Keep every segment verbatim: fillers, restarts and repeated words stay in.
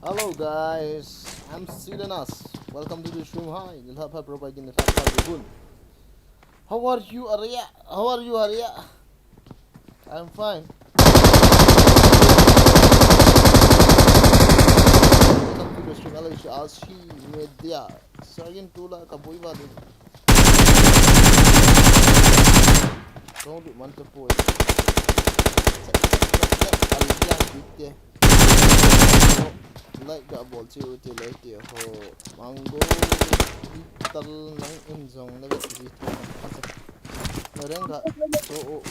Hello guys, I'm Silenas. Welcome to the stream. Hi, nilhah pha bro, bai gin nilhah pha bro. How are you, Arya? How are you, Arya? I'm fine. Welcome to the stream, L H R C Media. Sergeant Tula ka bui ba din. Kong du man ta poi. Chak, chak, chak, chak. Alian bit te. Like ga bol chi u te, like te ho. Mango. Tal nang in jong na ga ji to. Na reng ga to o.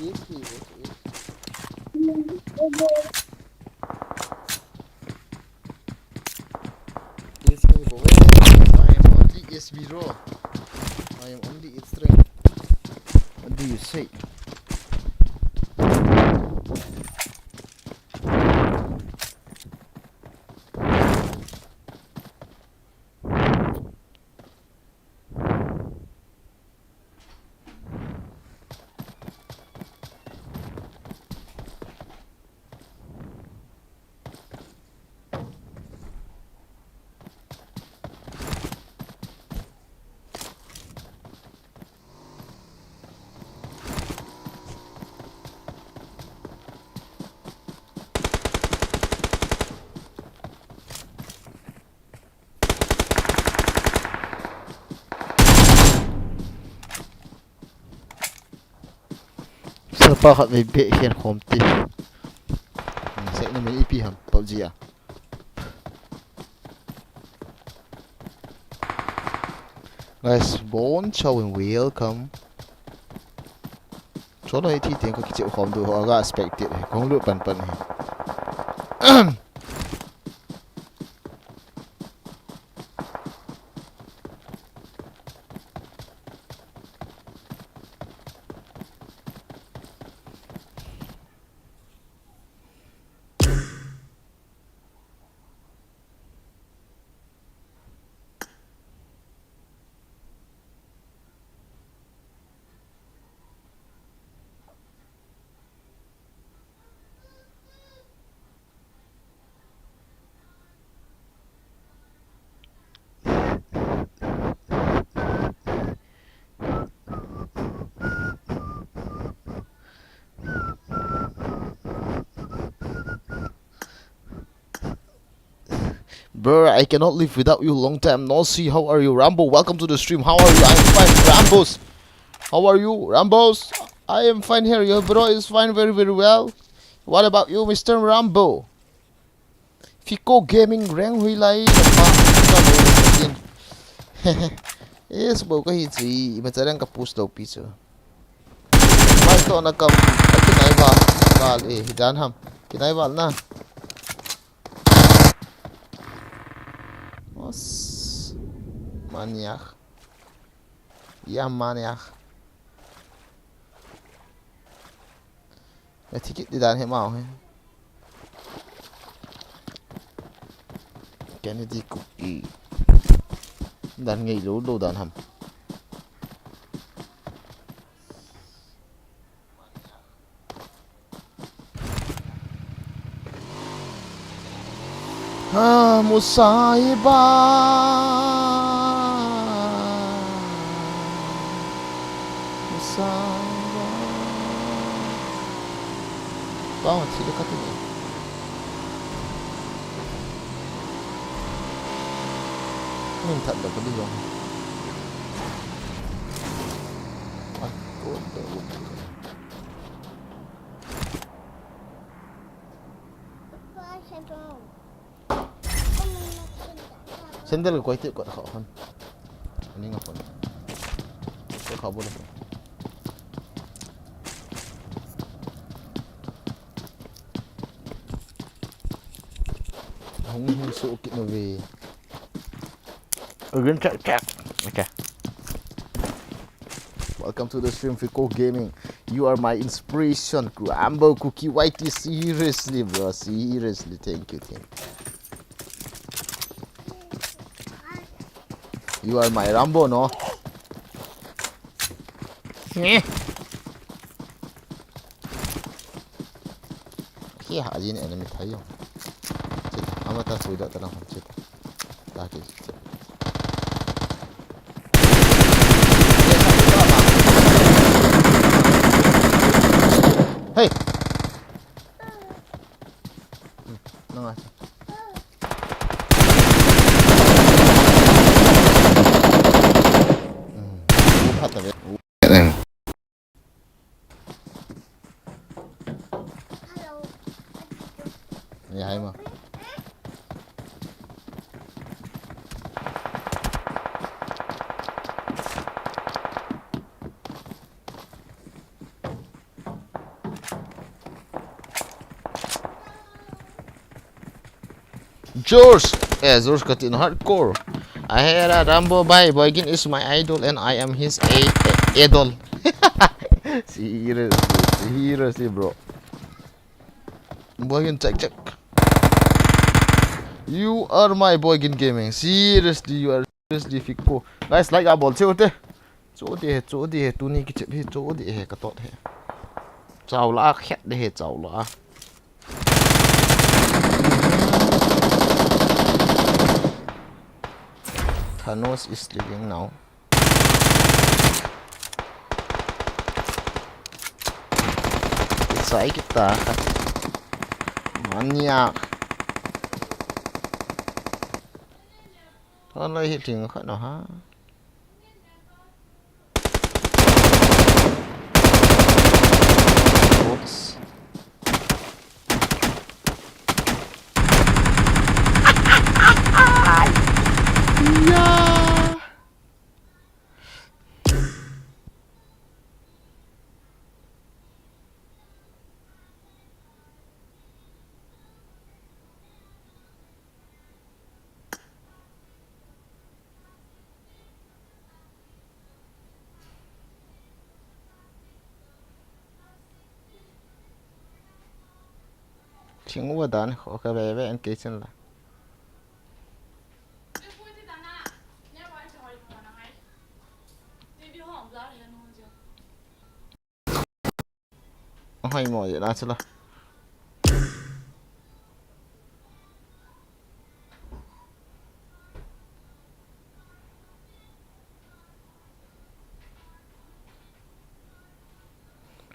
Yes ki bo. Yes ki bo. I am only S B bro. I am only eight strength. What do you say? Sapa khat mei beh hian khawm ti. Sek na mei ipi ham, PUBG a. Guys, bon chawin welcome. Cholo hi thi teng ka kicheu khawm du ho, aga spectate hi. Kong lut pan pan hi. Bro, I cannot live without you. Long time no see. How are you, Rambo? Welcome to the stream. How are you? I'm fine, Rambos. How are you, Rambos? I am fine here. Your bro is fine, very, very well. What about you, Mister Rambo? Fico Gaming rank hui lai. Yes, bo ka hi chi. Ima charang ka push daw pi chu. Mai to na kam, a kinai val, val e, hi dan ham. Kinai val na. Os. Maniak. Ya maniak. Na ticket di dan he mau he. Kennedy Cookie. Dan ngei lo lo dan ham. Ah, Musaiba. Musaiba. Bang, sila ka tini. Min that lo ka di bang. Ay, ko, ko, ko. Sandal ko ite ko kha hon. Ani nga hon. Ko kha bol. Hung hung so kit no ve. Again, check, check. Okay. Welcome to the stream, Fico Gaming. You are my inspiration. Rambo Cookie Y T, seriously, bro. Seriously, thank you, thank you. You are my Rambo, no? Eh. Khi ha jin enemy thai yong. Chit, ama Ta sui da ta lang hon chit. Ta ki chit. Hey. Hmm, nang a. Hmm. U phat ta ve. U. Hello. Ya, hai ma. George, eh, George kati na hardcore. I had a Rambo by Boygin is my idol and I am his a, a, idol. Seriously, seriously, bro. Boygin, check, check. You are my Boygin Gaming. Seriously, you are seriously fiko. Guys, like a bol cheu te. Chu di he, chu di he, tuni kichep hi, chu di he, ka tot he. Chau la, khet de he, chau la. Thanos is leaving now. Sai kita. Maniac. Thon lai hi ting khat no ha. Oops. Thing uva dan kho ka ve ve an kei chen la. Ahoi mo ye na chula.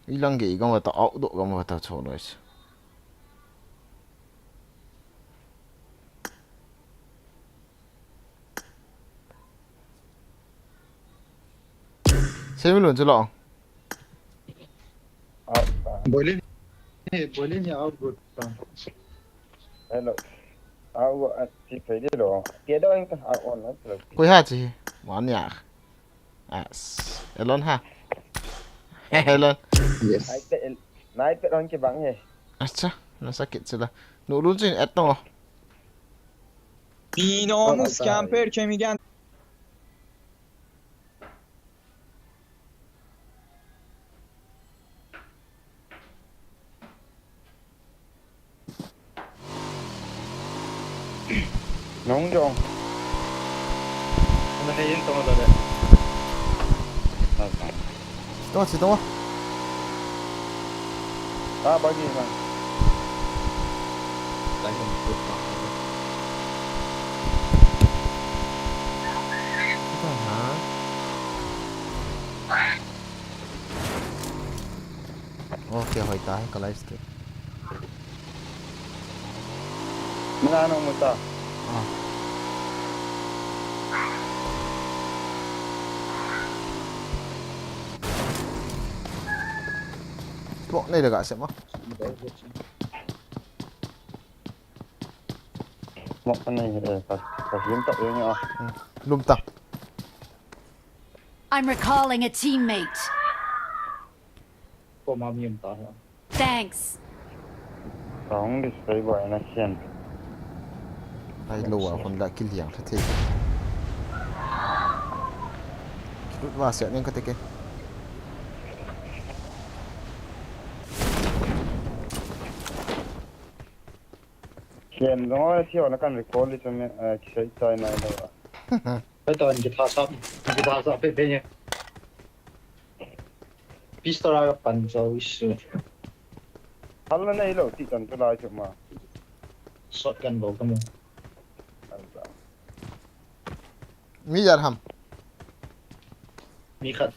Ilang ge igam wata, outdoor gam wata cho noise. Semi lun chu lo. Boilin. Hey, boilin ya out good. Hello. Out at si pwede lo. Kaya daw yung out on lang. Koi ha chi. Mania. As. Elon ha. Elon. Yes. Nai pe on ke bang he. Acha. Nasakit sila. Nulun sin etong. Binamus camper kemigen. Nong jong. Ana he yin tong la de. Tong si tong. Ah, bagi na. Tong ha. Okay, hoi ta, ka live stream. Mana nong muta? Ah. Smoke nei le ga se ma. Smoke nei, eh, ka, ka him ta, eh, ni, ah. Hmm. Lum ta. I'm recalling a teammate. Ko ma mi um ta ha. Thanks. Ka hung display boy na sian. Ai lo a hon la kiliang tha thei. Kilut va sia ning ka te ke. Sian zong a si hon a kan recall li chun, eh, kisai chai nai lo a. Pai ta, in kitha sap, in kitha sap pe pe ni. Pistol a ka pan chau isu. Hal na nei lo ti tan tu lai chu ma. Shotgun bol kamu. Mi ijat ham? Mi khat.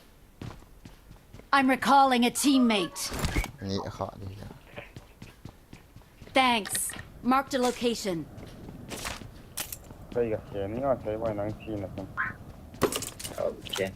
I'm recalling a teammate. Ni khat ni. Thanks. Marked a location. Kei ka khen ni nga kei vai nang chi na kum. Okay.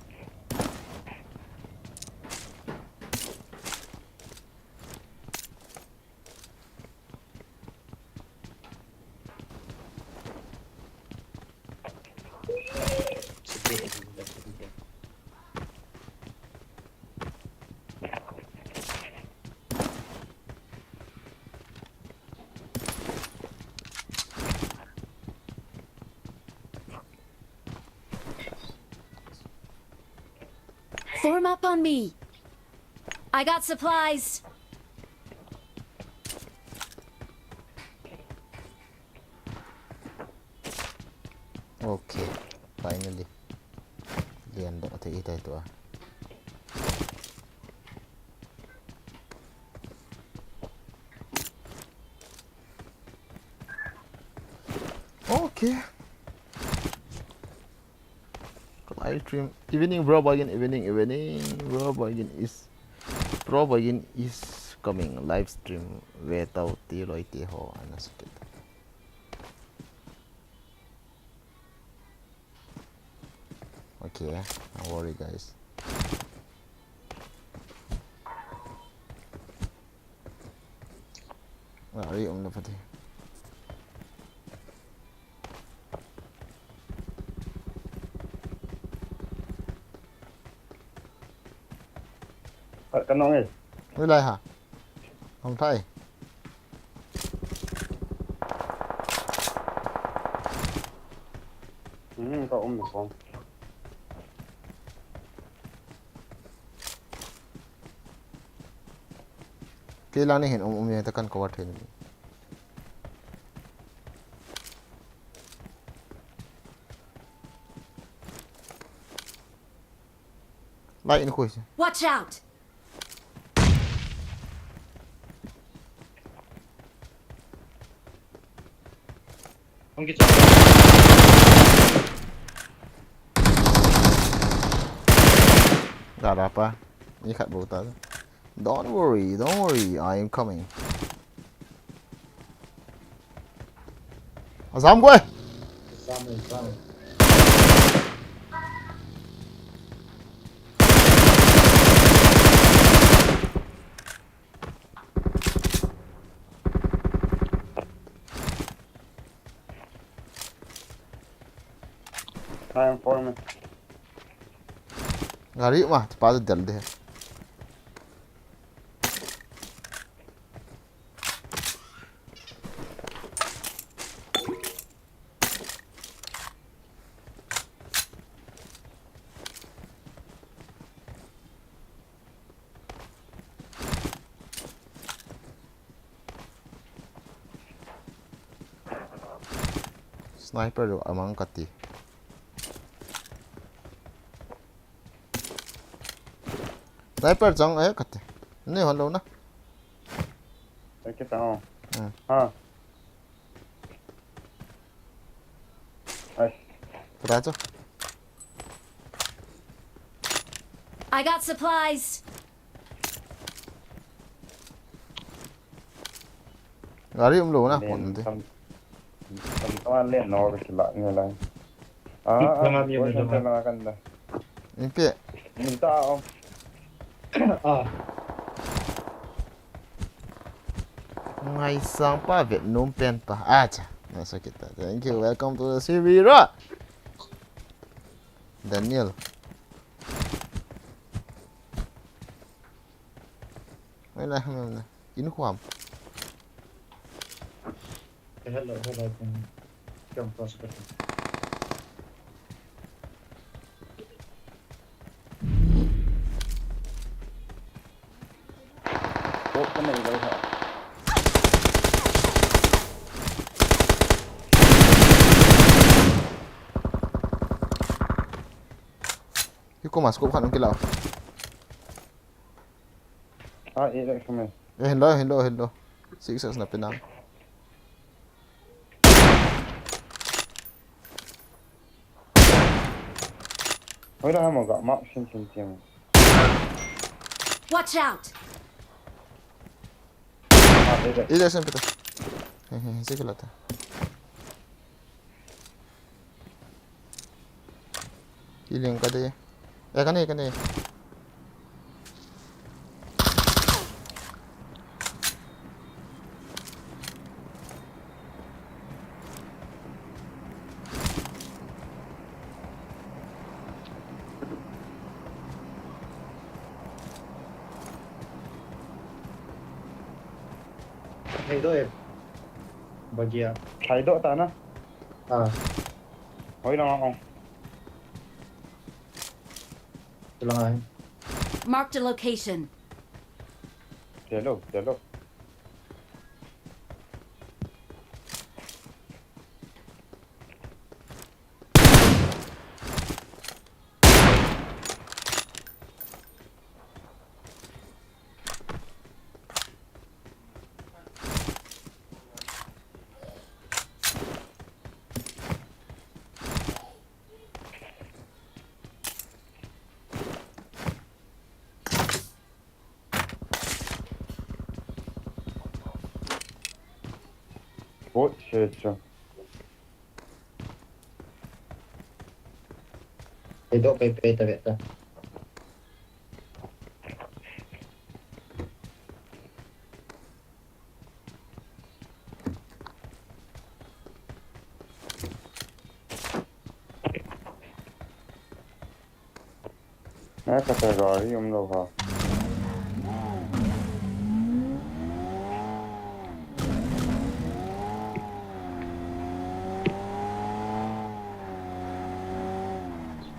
Form up on me. I got supplies. Okay, finally. Lian doh thei hitai tua. Okay. Live stream. Evening, bro, again, evening, evening. Bro, again is, bro, again is coming. Live stream. Ve tau ti loi ti ho, ana sakit. Okay, no worry, guys. Gari um na pati. Ka, ka nong e. Ui lai ha. Hong thai. Hmm, ka um na kong. Kei lang ni hin um, um ye ta kan cover thei ni. Lai in khui se. Watch out! Hong kichoi. Ga ra pa. Ni khat bou ta. Don't worry, don't worry, I am coming. Azam koi. Azam, azam. Time for me. Gari ma, cepat tu jal deh. Sniper lo amang kati. Sniper chang eh kati. Ni hon lo na. Ai, kita ho. Hmm. Ha. Ai. Pura cho. I got supplies. Gari um lo na, kon de. Tam, tam, tam, le no, ke la, nge la. Ah, ah, mi, mi, mi, kan da. Inpe. Minta, oh. Ah. Ngaisang pa vet nom pen pa. Acha. Nasa kita. Thank you. Welcome to the server. Daniel. Wala, wala. Inkhwam. Hello, hello, hello. Oh, ka nei lou ha. Hi ko mas ko khan kila. Ah, eh, lek kami. Eh, hello, hello, hello. Six six na pinang. Hoilang ham ga mark sin sin tiang. Watch out! Ah, dei dei. Ida sen pita. He he, sikila ta. Healing ka dei. Eh, ka nei, ka nei. Thei doh e. Bagia. Thei doh ta na. Ah. Hoilang a ong. Chulang a hi. Marked a location. Chelo, chelo. Oi, che, che. Ito, pay, pay, tabi, ta. Na kata gari umlou ha.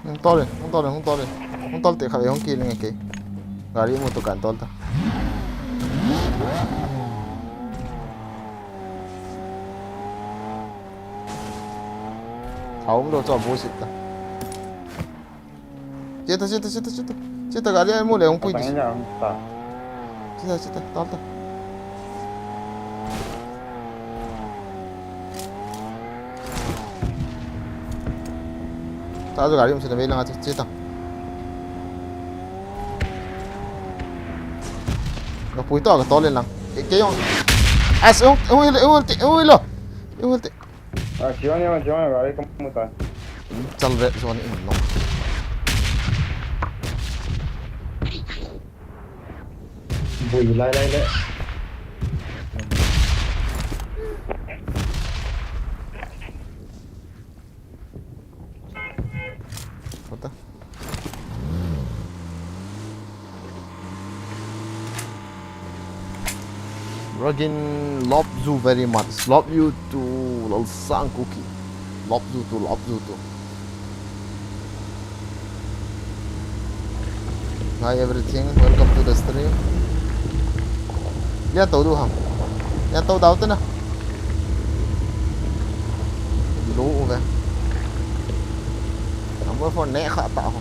Hung tol in, hung tol in, hung tol in. Hung tol te khat le hung kile nge kei. Gari mu to kan tol ta. Aum lou chu a bu sit ta. Cheta, cheta, cheta, cheta. Cheta, gari a mu le hung pui. Abang ina hung ta. Cheta, cheta, tol ta. Ta chu gari um sina vei langa chu, cheta. Ka pui to ka tol in lang. Ke, ke jong. As, jong, jong, jong, jong, jong, jong, jong, jong. Ah, Johnny, Johnny, gari kamu ta. Chal vet Johnny in lo. Bui lai lai le. What the? Ragin, love you very much. Love you too, Lalsang Kuki. Love you too, love you too. Hi everything, welcome to the stream. Lian to du ham. Lian to dau te na. Lu u ve. Number four ne kha ta ho.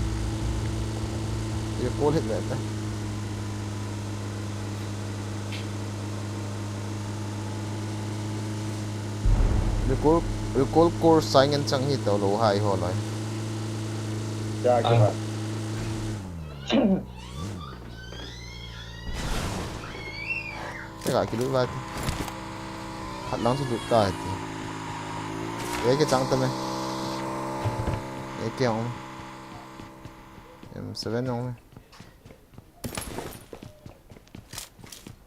Ye call hit ve ta. Recall, recall course sai ngen chang hi to lo hai ho lai. Ya, ah, ke ba. Te ka kilut vai te. Khat lang chu lut ta ti. Ye ke chang ta me. Ye ke ong. M seven ong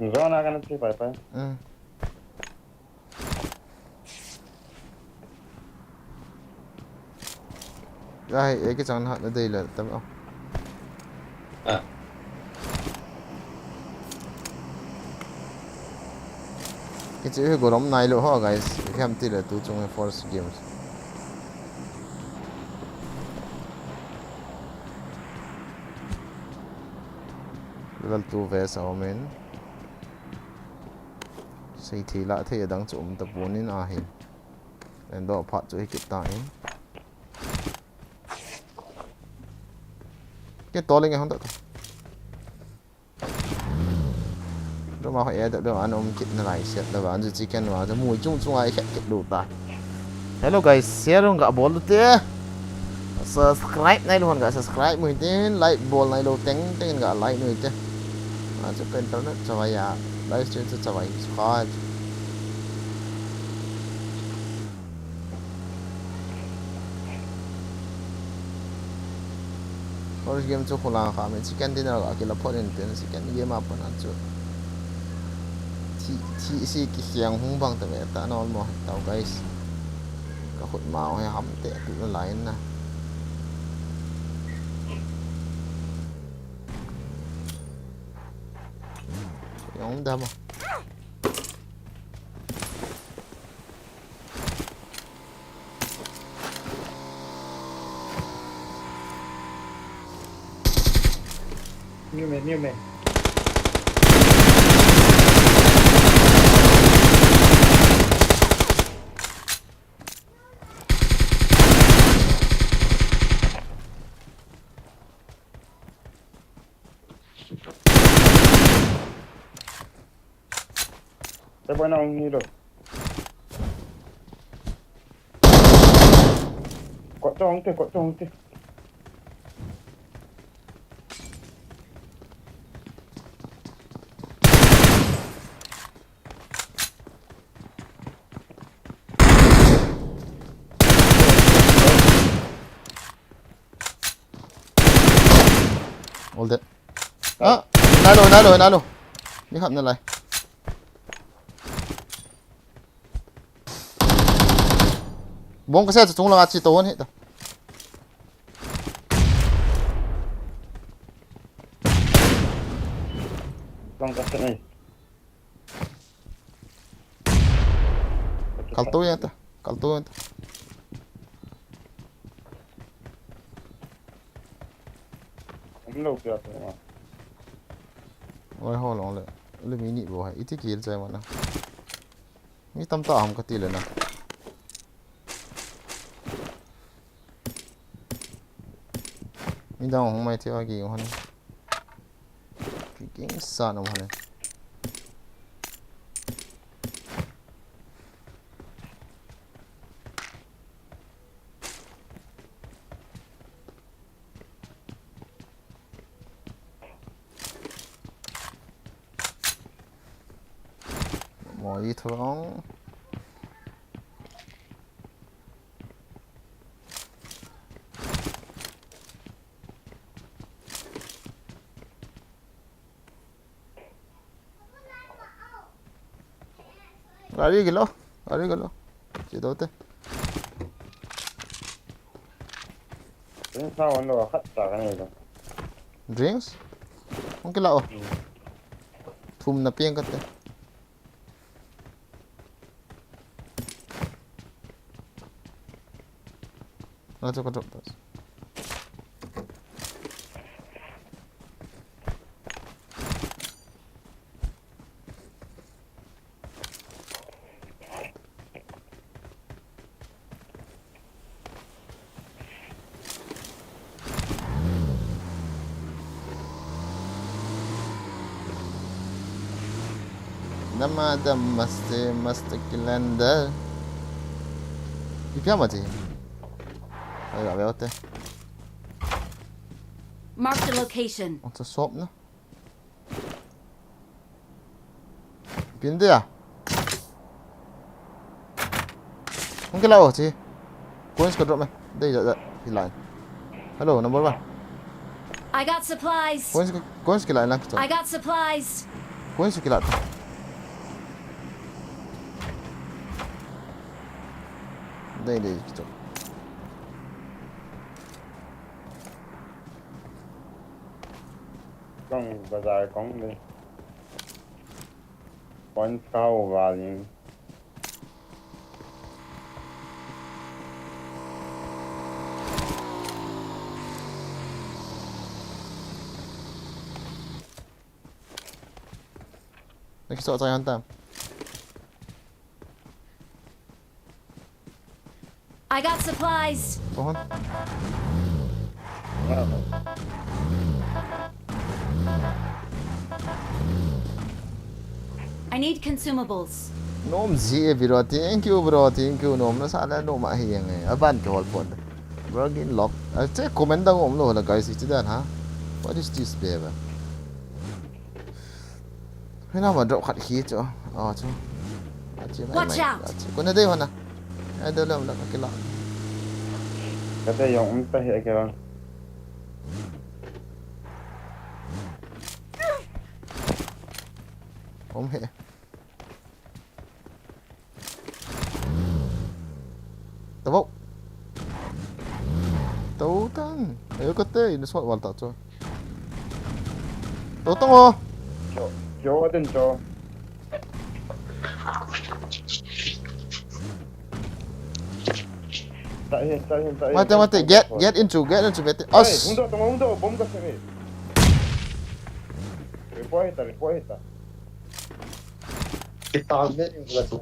me. Zona kana che pai pai. Hmm. Ai, eh, kichang na, na dei le tam o. Ah. Kichi hi golom nai lo ho, guys. Ipi ham ti le tu chung force games. Level two vest a um in. Sei thei lah thei adang chu um tapon in ahi. Len doh phat chu hi kit ta in. Ke tol inge hon ta ta. Roma ho e da do an um kit na lai set na van chu chicken wa chu mui chung chung ai khet kit lu ta. Hello guys, share rong ga bol te. Subscribe nailou hon ga subscribe u hitin, like bol nailou teng teng in ga like u hite. Achu ka internet chavai a, live stream chu chavai kha. First game chu khulang kha min, second dinner ga kila phot in tin, second game a pat a chu thi, thi isi kikhiang hung bang ta ve ta na ol mo tau guys. Ka khut ma he ham te tu na lai na. Yong da mo. New man, new man. Te boina ong ni lo. Kot to ong te, kot to ong te. All dead. Ah, nalo, nalo, nalo. Ni khap na lai. Bong ka se chung langa chi to hon hi ta. Bong ka se nai. Kal to yang ta, kal to yang ta. Oi, ho long le. Le mi ni bo hai. Iti kil chai mana. Mi tam ta ham ka ti le na. Mi dang hong mai thei a ki hon. Ki king sa no hon. Mo i thong. Gari gilo, gari gilo. Che do te. Drinks na wan lo khat ta ka nei lo. Drinks? Hung kila o. Hmm. Thum na piang ka te. Let's go, drop this. Namada maste masta kilanda. Ipi ama ti? Ai, abe ote. Mark the location. Onta sop na. Pin dia. Hung kila o chi. Coins ka drop me. Dei da da. Hi line. Hello, number one. I got supplies. Coins ka, coins kila lang kito. I got supplies. Coins kila ta. Dei dei kito. Kong bazar kong le. Point kau valing. Next shot, saya hantam. I got supplies. Pohon. I need consumables. Nom ji e bro, thank you bro, thank you. Nom na sa la nom ahi yang e. Aban ke hol pon. Ragin lock. Ache comment dang um lou la guys, iti dan ha. What is this, baby? Hina ma drop khat hi chu. Ah, chu. Ache mai Watch mai. Out! Ache. Kona dei hona. Ai do lom la ka kila. Kate jong um ta hi kila. Um he. Tavo. Tau tan. Ayo kate, ina sot wal ta chu. Tau tan o. Cho, cho, atin cho. Start here, start here, start here. Mate, mate, get, get into, get into, mate. Hey, as. Hung do, tong, hung do, bomb ka sebe. Report hita, report hita. Kita ne ni la tu.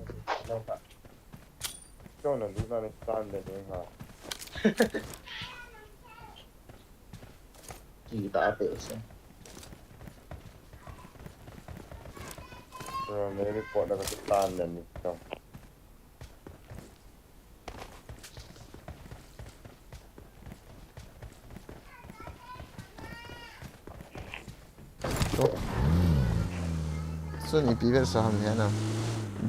Kyo na lu na ni tan de ni ha. Kita pe se. Kyo na report na ka tan de ni kyo. Sun ipi vel sa ham hian a.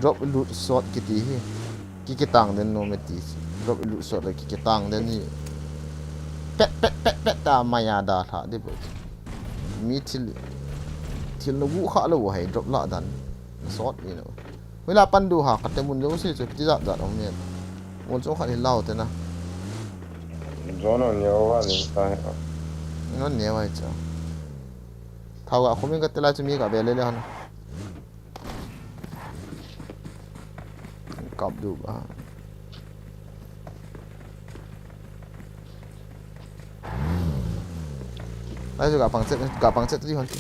Drop loot shot kiti hi. Ki kitang den nom e ti. Drop loot shot la ki kitang den hi. Pet, pet, pet, pet ta maya da tha de bo. Mi thil, thil lo gu kha lo hai drop la dan. Shot ni lo. Hoila pan du ha, kate mun jouse chu kiti jat jat um nen. Mol chu khat hi lau te na. Zone on neo va ni ta he. Non neo ai chu. Thau ga khomin kate lai chu mi ga ve le le han. Kap du ba. Lai chu ga pang chet, ga pang chet ti hon ti.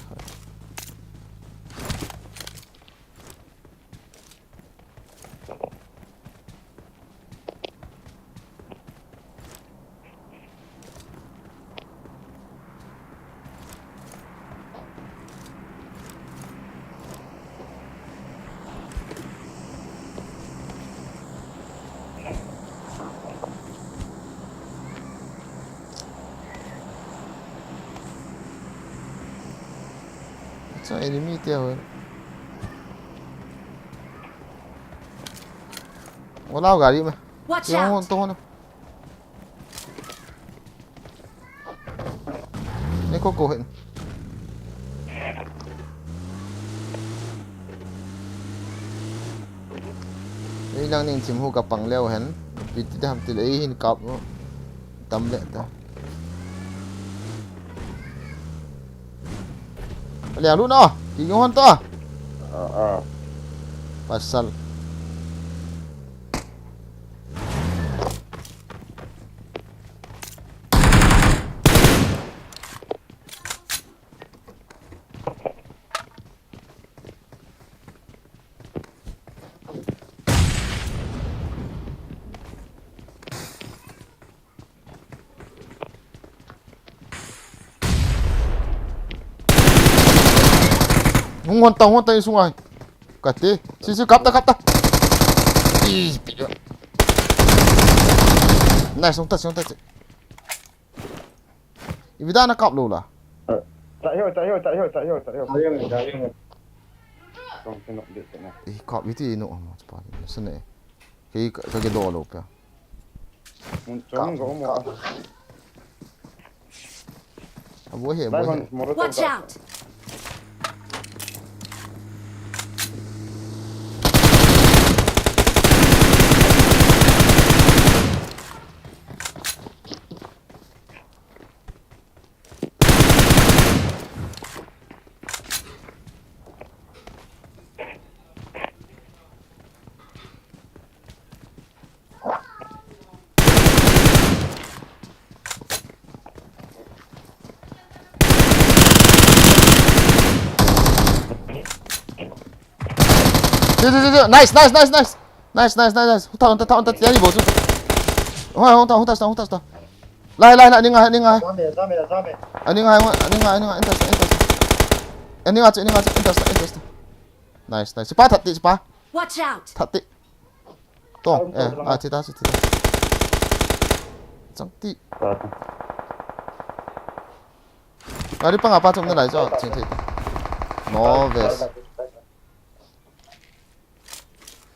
Acha, enemy te ho. Wala gari ma. Watch out! Tong na. Ni ko ko hin. Ei lang ning chim hu ka pang leo hen. Pi ti dam ti le ei hin kap no. Tam le ta. Liang lut na, ki hon ta. Ah, ah. Pasal. Hung hon ta, hung hon ta, insung ai. Kati. Si, si, kap ta, kap ta. Ih, pi. Nice, hung ta, hung ta. Ipi dan a kap lou la. Chai ho, chai ho, chai ho, chai ho, chai ho. Chai ho, chai ho. Kong se nok de se na. Ih, kap iti no, amo pa. Sene. Kei ka, ka ke do lo pia. Mun chong go mo. Abo he, abo he. Watch out! Nice, nice, nice, nice. Nice, nice, nice, nice. Hung ta, hung ta, hung ta, hung ta, tiani bo chu. Hung, hung ta, hung ta, hung ta, hung ta. Lai, lai, lai, ning ai, ning ai. Zame, zame, zame. Ani ngai, ani ngai, ani ngai, enter, enter. Ani ngai, ani ngai, enter, enter. Nice, nice. Sipa that ti, sipa. Watch out! That ti. Tong, eh, ah, thita, thita. Chang ti. Gari panga pa chom na lai cho, ching thei. No ves.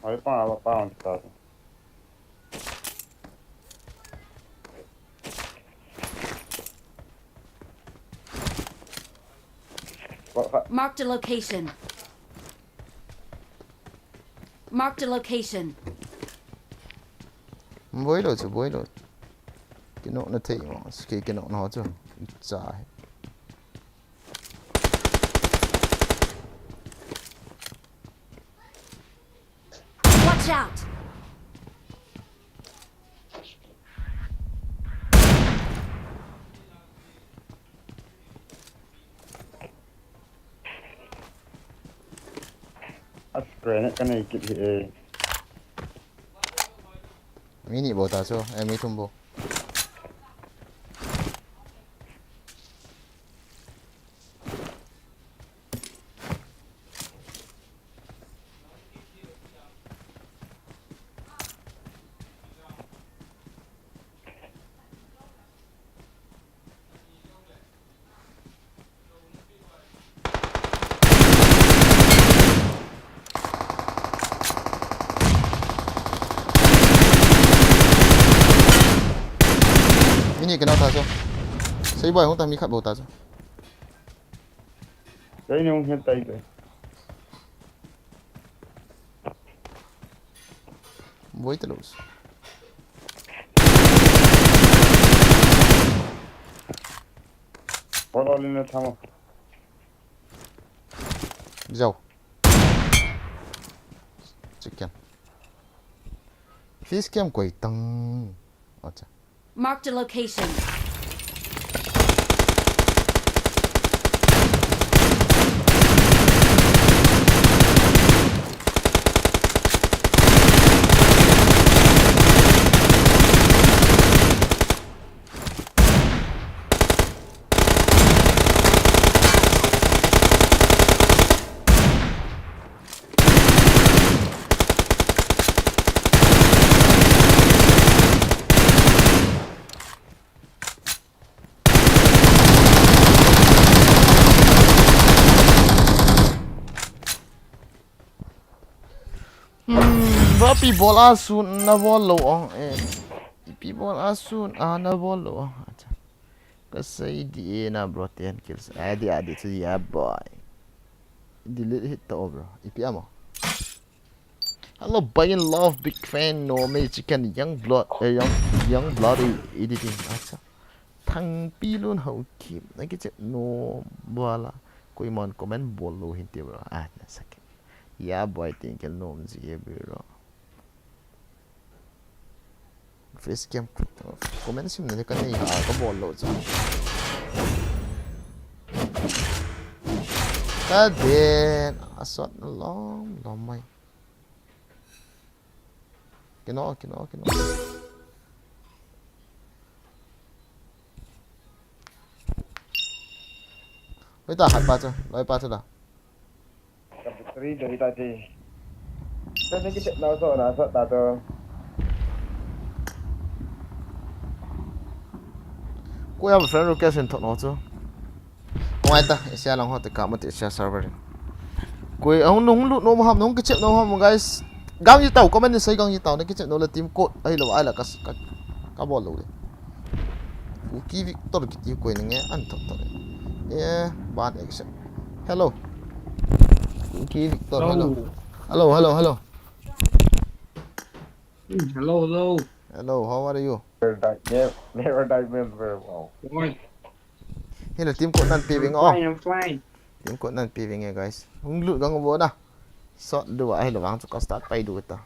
Gari panga pa on ta. Marked a location. Marked a location. Boi lo chu, boi lo. Kino na thei mo, ski kino na ho chu. Cha. Watch out! As grenade ka nei kit hi e. Mi ni bou ta chu, eh, mi thum bou. Mi ni kena ta chu. Sei boi hung ta mi khat bou ta chu. Sei ni hung hian tai te. Boi ta lo. Bol bol in na thamo. Jao. Chicken. Fish cam koi tang. Acha. Marked a location. Hmm, ba pi bol a sun na bol lo ong, eh. Pi bol a sun a na bol lo ong. Acha. Ka sei di e na bro, ten kills. A di, a di chu ya boy. Delete hit to bro. Ipi amo. Hello, Buy in Love, big fan, no me chicken, young blood, eh, young, young blood, eh, editing. Acha. Thangpi lun hau kim, na kichep no bala. Koiman comment bol lo hin te bro. Ah, na sak. Ya boy, tin kel nom ji e bro. Face cam comment sim na ka nei ha ka bol lo cha. Ka den a sot na lom lom mai. Kino, kino, kino. Oi ta hat pa cha, loi pa cha da. Ka victory dei ta ti. Ka ni ki chet na so na so ta to. Ko ya friend request in thot no chu. Hong ai ta, Asia lang ho te ka ma te Asia server. Koi ahung nung lut no ham, nung kichep no ham, guys. Gang ji tau, comment ni sei gang ji tau, na kichep no le team code. Ai lo, ai la ka, ka, ka bol lo le. Kuki Victor kiti koi ni nge an thot thot. Eh, ban exit. Hello. Kuki Victor, hello. Hello. Hello, hello, hello. Hmm, hello, hello. Hello, how are you? Never die, never, never die member, wow. Oi. Hila team code nan pe ving o. I'm fine, I'm fine. Team code nan pe ving e, guys. Hung lut gang bo na. Sot du a hila vang chu ka start pai du ta.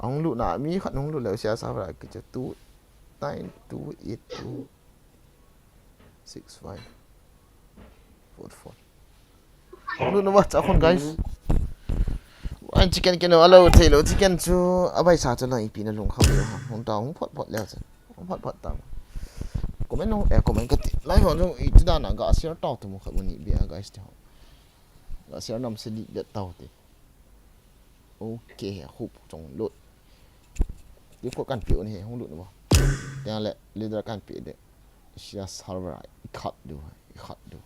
Hung lut na mi khat hung lut le sia sa ra ki chu two nine two eight two six five four four. Hung lut na wa cha khon, guys. An chicken keno alo thei lo, chicken chu a bai sa chu la ipi na lung kham lo ha. Hung ta hung phot phot le cha. Hung phot phot ta. Comment no, eh, comment ka ti. Lai hon jong i ti dan a ga share tau tu mo kha bu ni bia, guys, ti ho. Ga share nam se di det tau ti. Ok, hup chong lut. Di ko kan piu ni he, hung lut na ba. Tiang le leader kan pe de. Sia server a i khat du, i khat du.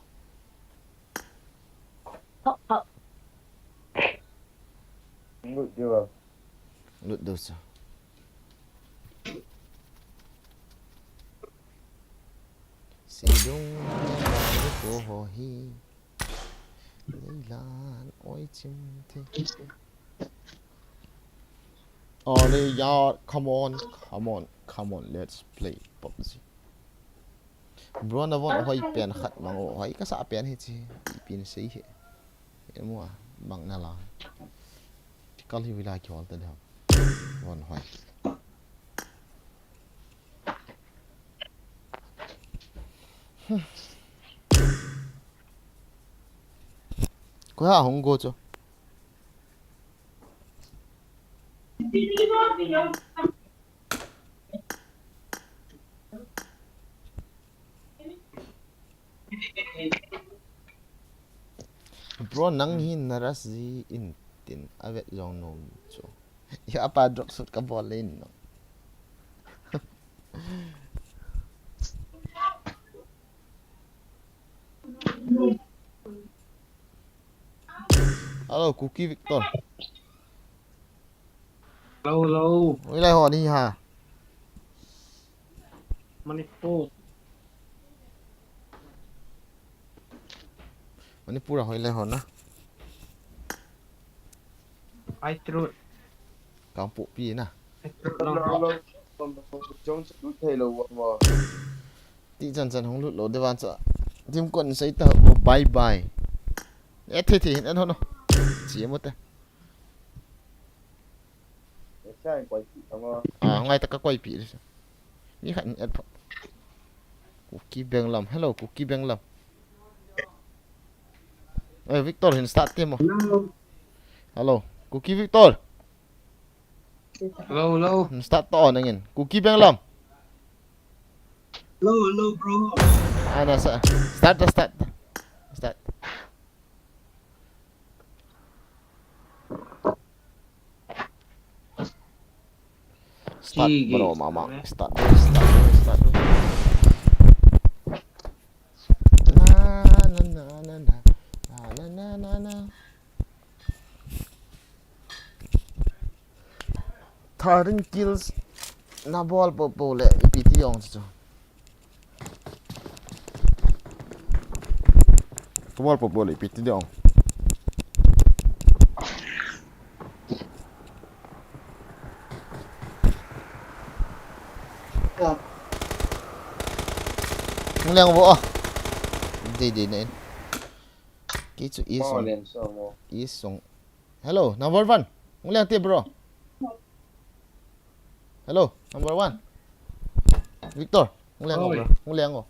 Lut diu a. Lut diu sa. Sidung ko ho hi. Leilan oi chim the. Oh, le ya, come on, come on, come on, let's play PUBG. Bro, na von hoi pen khat mang o, hoi kasa pen hi chi, ipin sei hi. Emo a, bang na la. Kal hi vila ki hol ta de. Von hoi. Ko ha hung go cho. Bro, nang hi na rush ji in tin a vet jong nom chu. Ya pa drop shot ka bol le in no. Hello, Kuki Victor. Hello, hello. Hoilai ho nahi ha? Manipur. Manipur a hoilai ho na? Aitrut. Kangpokpi na. Aitrut lang. Jong chu thei lou wa. Ti chan chan hung lut lou de van cha. Dim kon sei ta bo bye bye. E the the hin an ho no. Chi mo te. Ah, ngai ta ka koi pi. Mi khat in et pha. Kuki Benglam. Hello, Kuki Benglam. Eh, Victor hin start te mo. Hello. Hello, Kuki Victor. Hello, hello. Hin start to on again. Kuki Benglam. Hello, hello, bro. Ana sa. Start, start. Start. Start, sige, bro, mama. Start, start, start. Na, na, na, na, na. Na, na, na, na, na. Thirteen kills na bol popo le ipi ti jong chu. Ka bol popo le ipi ti jong. Hung leng vo a. Dei dei na in. Kei chu i sung. I sung. Hello, number one. Hung leng te, bro. Hello, number one. Victor, hung leng o, bro. Hung leng o.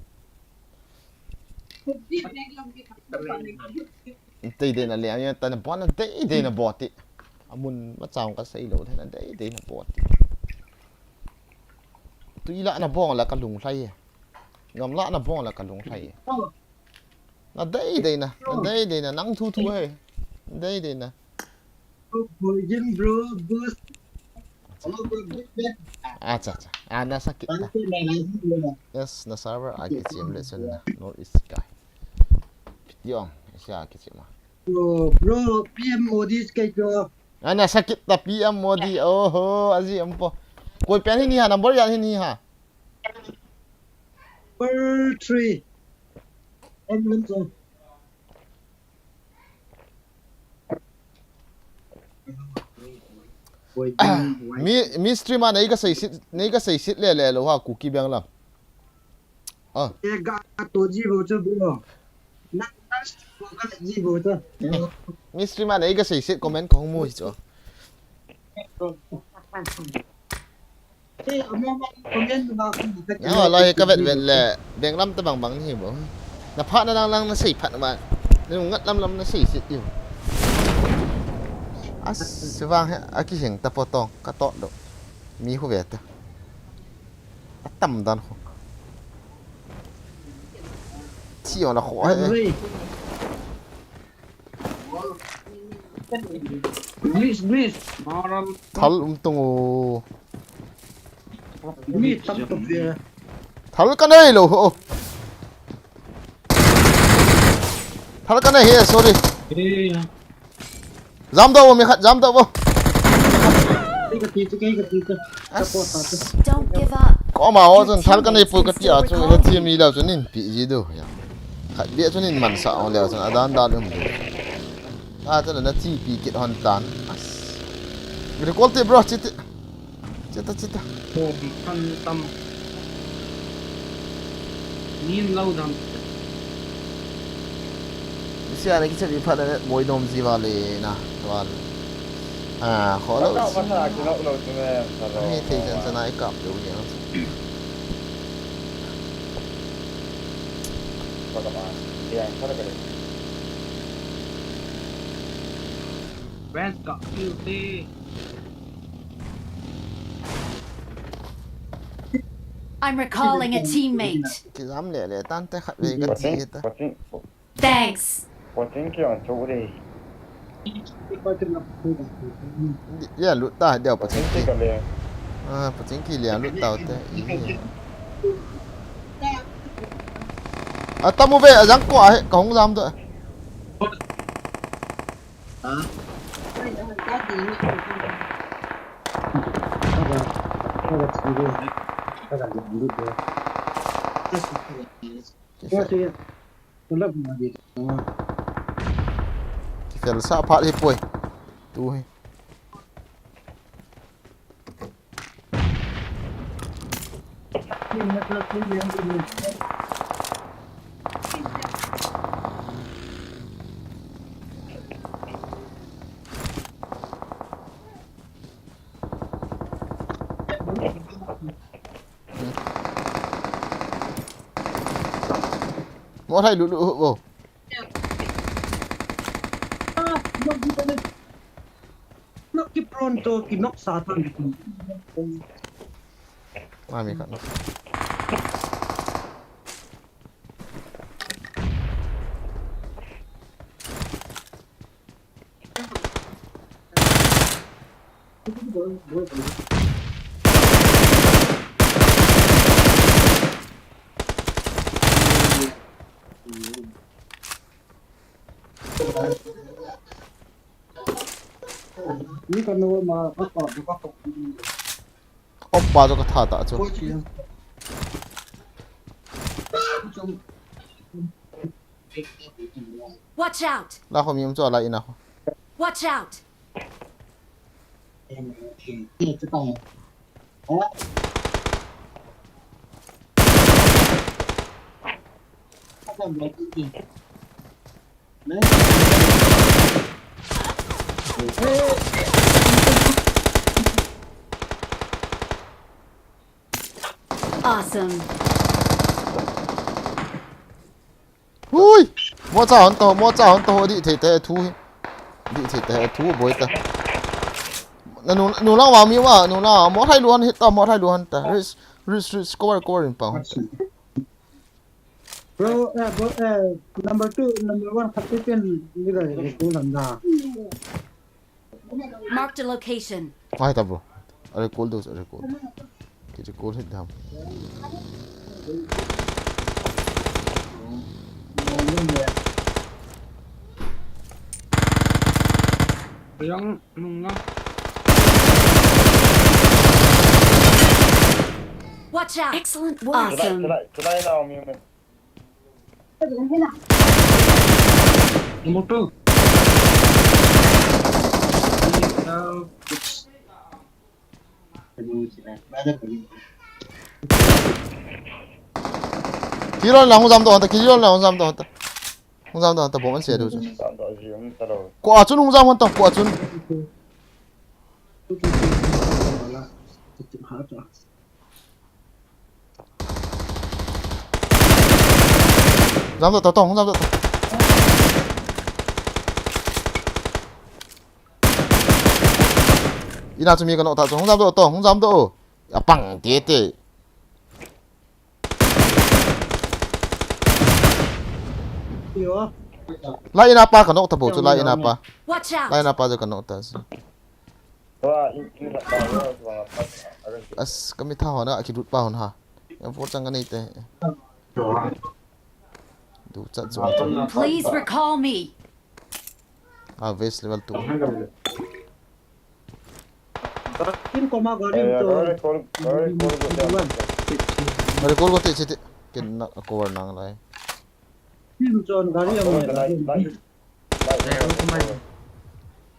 Dei dei na leng, ta na bon, dei dei na bol ti. Amun ma chang ka sei lou, na dei dei na bol ti. Tui la na bong la ka lunglhai. Ngam la na bong la ka lunglhai. Na dei dei na, na dei dei na, nang thu thu he. Dei dei na. Bro, bro, bro. Hello, bro, bro, bro. Acha, acha. Ah, na sakit ta. Yes, na server a kichem le chen na. North East Sky. Yong, sia kichem ma. Bro, bro, P M Modi sky ko. Ah, na sakit ta P M Modi. Oho, aji ampo. Koi pen hi ni ha, number yan hi ni ha. Number three. Em, em, em. Mi, mi stream a nei ka sei sit, nei ka sei sit le le lou ha Kuki Benglam. Ah. E ga to ji bo chu bro. Na, na, ko ka ji bo chu. Mi stream a nei ka sei sit comment ko mu hi chu. Nang a lai ka vet vet le, Benglam ta bang bang ni bo. Na phat na lang lang na sei phat ma. Na ngat lam lam na sei sit u. As, se vang he, a kiheng ta po tong, ka to do. Mi khu ve ta. A tam dan khu. Thi o na khu he. Please, please. Maram. Thal um tung u. Mi tam to ve. Thal ka nei lou ho. Thal ka nei he, sorry. Eh, ya. Jam doh vo, mi khat jam doh vo. Kei ka ti chu, kei ka ti chu. As. Support ta chu. Don't give up. Koma ho chun thal ka nei poi ka ti a chu, he thi mi lou chu nin pi ji do ya. Khat bia chu nin man sa ho leu chun adan dan um do. A chu na thi pi kit hon tan. As. Recall te bro, chi te. Chita, chita. Hom pan tam. Nin lo dam. Sia na kicha bi phat na moi dom ji vale na. Val. Ah, kho lo. Ka pa sa ki lo lo tu me. Ani thei chan chan ai kap lo ya. Pa ka pa. Yang sa ka. Best ka kill te. I'm recalling a teammate. Kijam le le tan te khat ve ka ti ta. Watching, watching. Thanks. Watching ki on chu de. Ya lut ta deu pa ching ki. Watching ki ka le. Ah, pa ching ki le lut ta te. I. Atam u ve ajang ko a he ka hung jam do. Kifel sa phat hi poi. Tu hi. Mo thai lu lu vo. Nok ki pronto ki nok satan. Mami ka nok. Ni ka no ma ka pa ka pa. Oppa chu ka tha ta chu. Watch out! La kho mi um chu la ina kho. Watch out! Awesome. Hui! Mo cha hon to, mo cha hon to, di thei te thu hi. Di thei te thu boi ta. Na nu, nu lang wa mi wa, nu lang, mo thai lu han hit ta, mo thai lu han ta. Ris, ris, ris, cover, cover in pau. Bro, eh, bro, eh, number two, number one, khat pen, ni ga, ni ko lam na. Marked a location. Mai ta bro. Are call dos, are call. Ki call hit dam. Yang nung na. Watch out! Excellent work. Awesome. Tulai, tulai, tulai na, umi, umi. Number two. Kilon lang, hung jam doh hon ta, kilon lang, hung jam doh hon ta. Hung jam doh hon ta, bom an sia doh chu. Ko a chun hung jam hon ta, ko a chun. Jam doh ta tong, jam doh ta. Ina chu mi ka knock ta chu, hung jam doh tong, hung jam doh. Apang tete. Lai ina pa ka knock ta bou chu, lai ina pa. Watch out! Lai ina pa chu ka knock ta chu. As, kami tha hona, aki lut pa hon ha. Yang for chang kanei te. Du chat chu. Please recall me. Ah, vest level two. Kin koma gari. Eh, to. Gari call, gari call ko te. Gari call ko te, chiti. Kin na cover nang lai. Kin chon gari ang.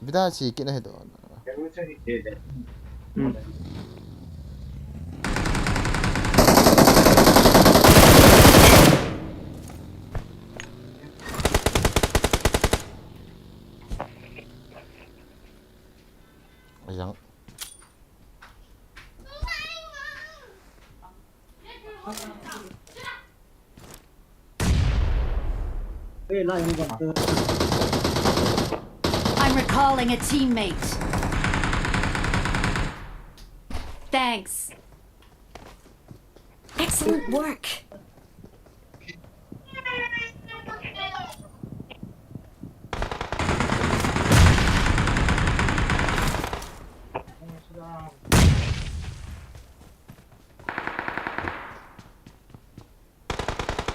Bida chi kina he do. Yang. I'm recalling a teammate. Thanks. Excellent work.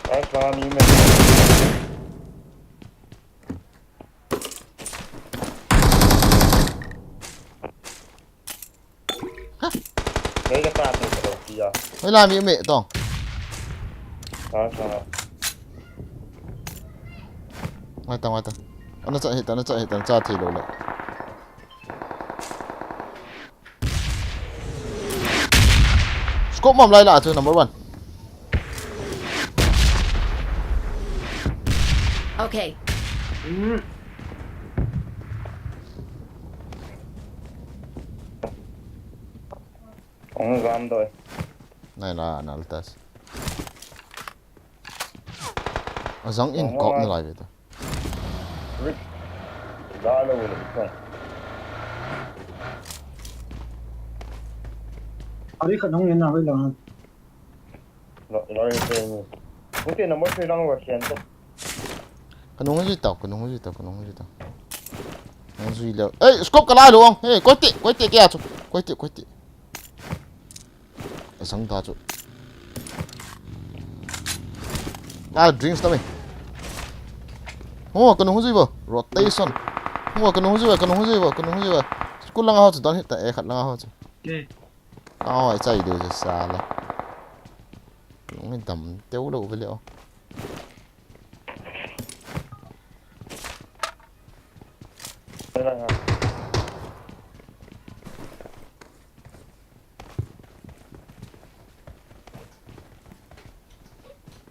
Nice one, you missed. Hei ka ta tu ka lo tia. Hei la mi me tong. Nice one. Ngai ta, ngai ta. Ana cha hita, ana cha hita, ana cha thi lo le. Scope mom lai la chu number one. Okay. Ong gam doi. Nai la, nal tas. Azang in kop na lai ve ta. Rick. Da lo lo. Ari khat hung en na hoi lang. Lo, lo, lo, lo. Hung te number three lang wa sian to. Kanung jui tau, kanung jui tau, kanung jui tau. Kanung jui leo. Ei, scope ka lai lo ong. Ei, koi te, koi te kya chu. Koi te, koi te. Asang ta chu. Ah, drinks ta me. Oh, kanung jui bo. Rotation. Oh, kanung jui bo, kanung jui bo, kanung jui bo. School lang ho chu don hita, eh, khat lang ho chu. Okay. Oh, ai chai do je sa la. Kanung dam teu lo ve le o.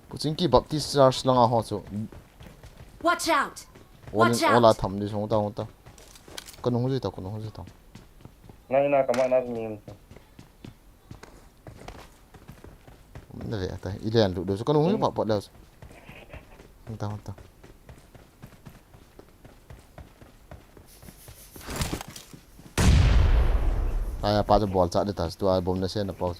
Kuchingki Baptist Church langa ho chu. Watch out! Watch out! Ola tham di song ta, song ta. Kanung jui ta, kanung jui ta. Nai na kama na mi. Na ve ta, i len lu do chu kanung jui pa pa le. Ta, ta. Aya pa chu bol cha de ta, tua bomb na se na pa.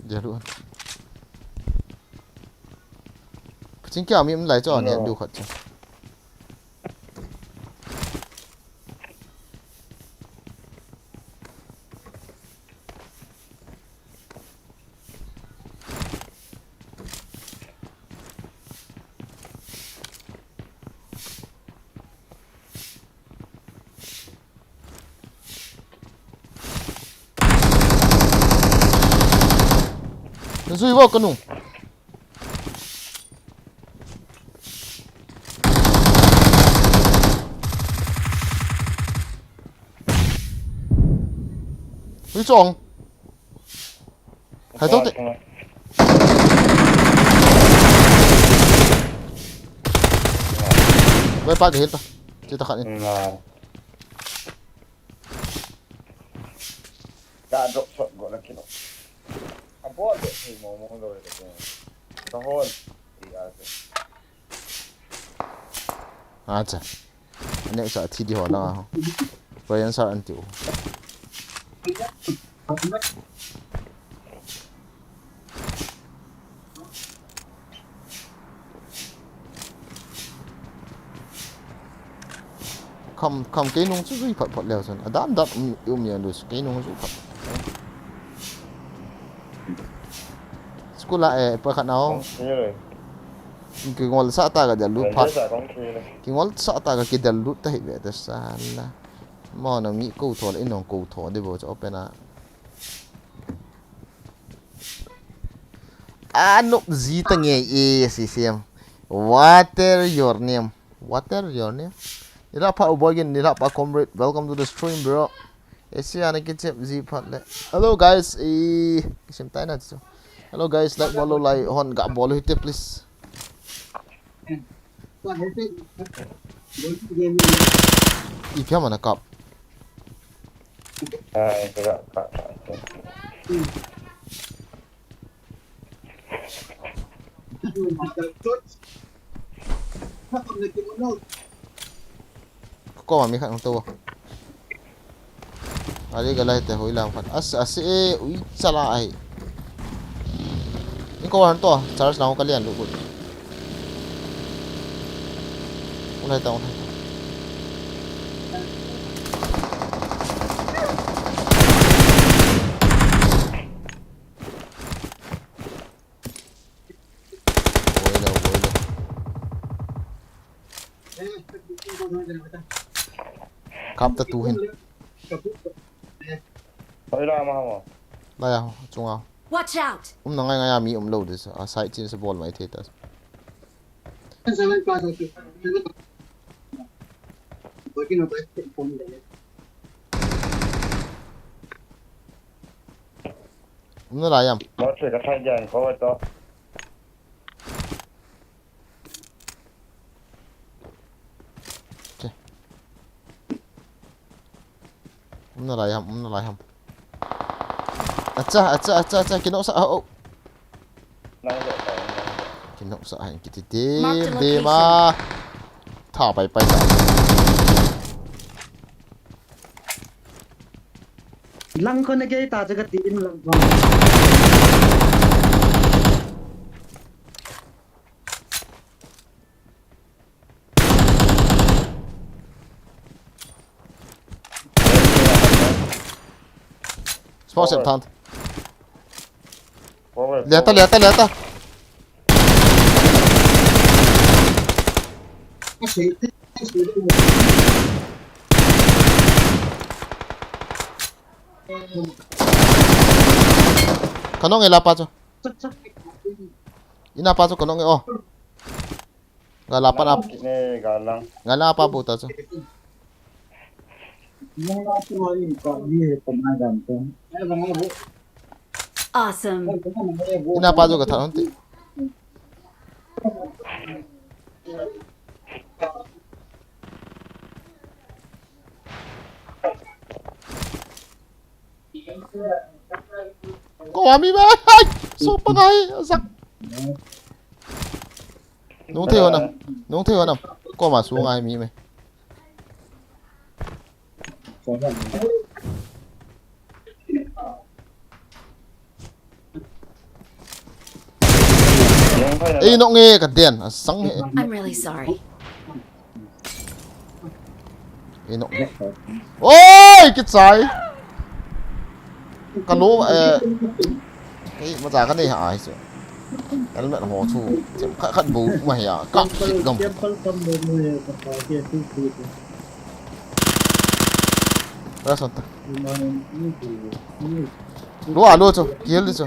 Dia lu. Paching kya mi lai cho ne du khat cha. Zui vo kanu. Ui chong. Hai tau te. Vai pa ke hil ta. Ti ta khat ni. Ka drop shot go la kilo. A bol de thei mo mo lo le. Ka hol. Acha. Next a thi di ho na ho. Ryan sar an tiu. Kham, kham kei nung chu jui phat phat leu chun. Adam dap um, um ya lu chu kei nung jui phat. School a, eh, pa khat nau. Kong khi le. Kingol sa ta ka del lut phat. Sa kong khi le. Kingol sa ta ka kidel lut ta hi ve ta sa la. Mo na mi ko tho le, in nong ko tho de bo chu open a. Anop ji ta nge e si siam. Water your name. Water your name. Nila pa ubogin, nila pa comrade. Welcome to the stream, bro. Asia na kichep ji phat le. Hello guys, e kisim tai na chu. Hello guys, like bol lou, like hon ga bol hite please. Ipi ham ana kap. Ai, ka, ka, ka, ka. Ka koma mi khat hung tou. Ali ka lai te hoi lam khat. As, as, e, ui, chala ai. Ni ko han to, charge lang ka lian lu kut. Ulai ta, ulai ta. Boilo, boilo. Kap ta tu hin. Hoi la ma mo. La ya, chunga. Watch out! Um na ngai ngai a mi um lo dis. A side chin sa bol mai thei ta. Um na la yam. Mo che ka thai jan ko to. Che. Um na lai ham, um na lai ham. Acha, acha, acha, acha, kino sa, oh. Kino sa, hai, kiti te, Marked a de ma. Location. Tha pai pai ta. Lang ko na gei ta, jaga tin lang ko. Smoke sem than. Forward, liata, forward. Liata, liata. Kanong ila pa chu. Ina pa chu kanong e, oh. Galang pa na. Galang. Galang pa buta chu. Awesome. Ina pa chu ka tha hon ti. Ko ami ba. Ai, so pa ngai, sak. Nung thei hon am. Nung thei hon am. Koma su ngai mi me. Ei, nok nge ka den, a sang he. I'm really sorry. Ei, nok nge. Oi, kichai. Ka lo, eh, kei, macha ka nei ha ai chu. Helmet ho chu, chem khat khat bo ma hi a, ka fit gam. Ra son ta. Lo a lo chu, kihel di chu.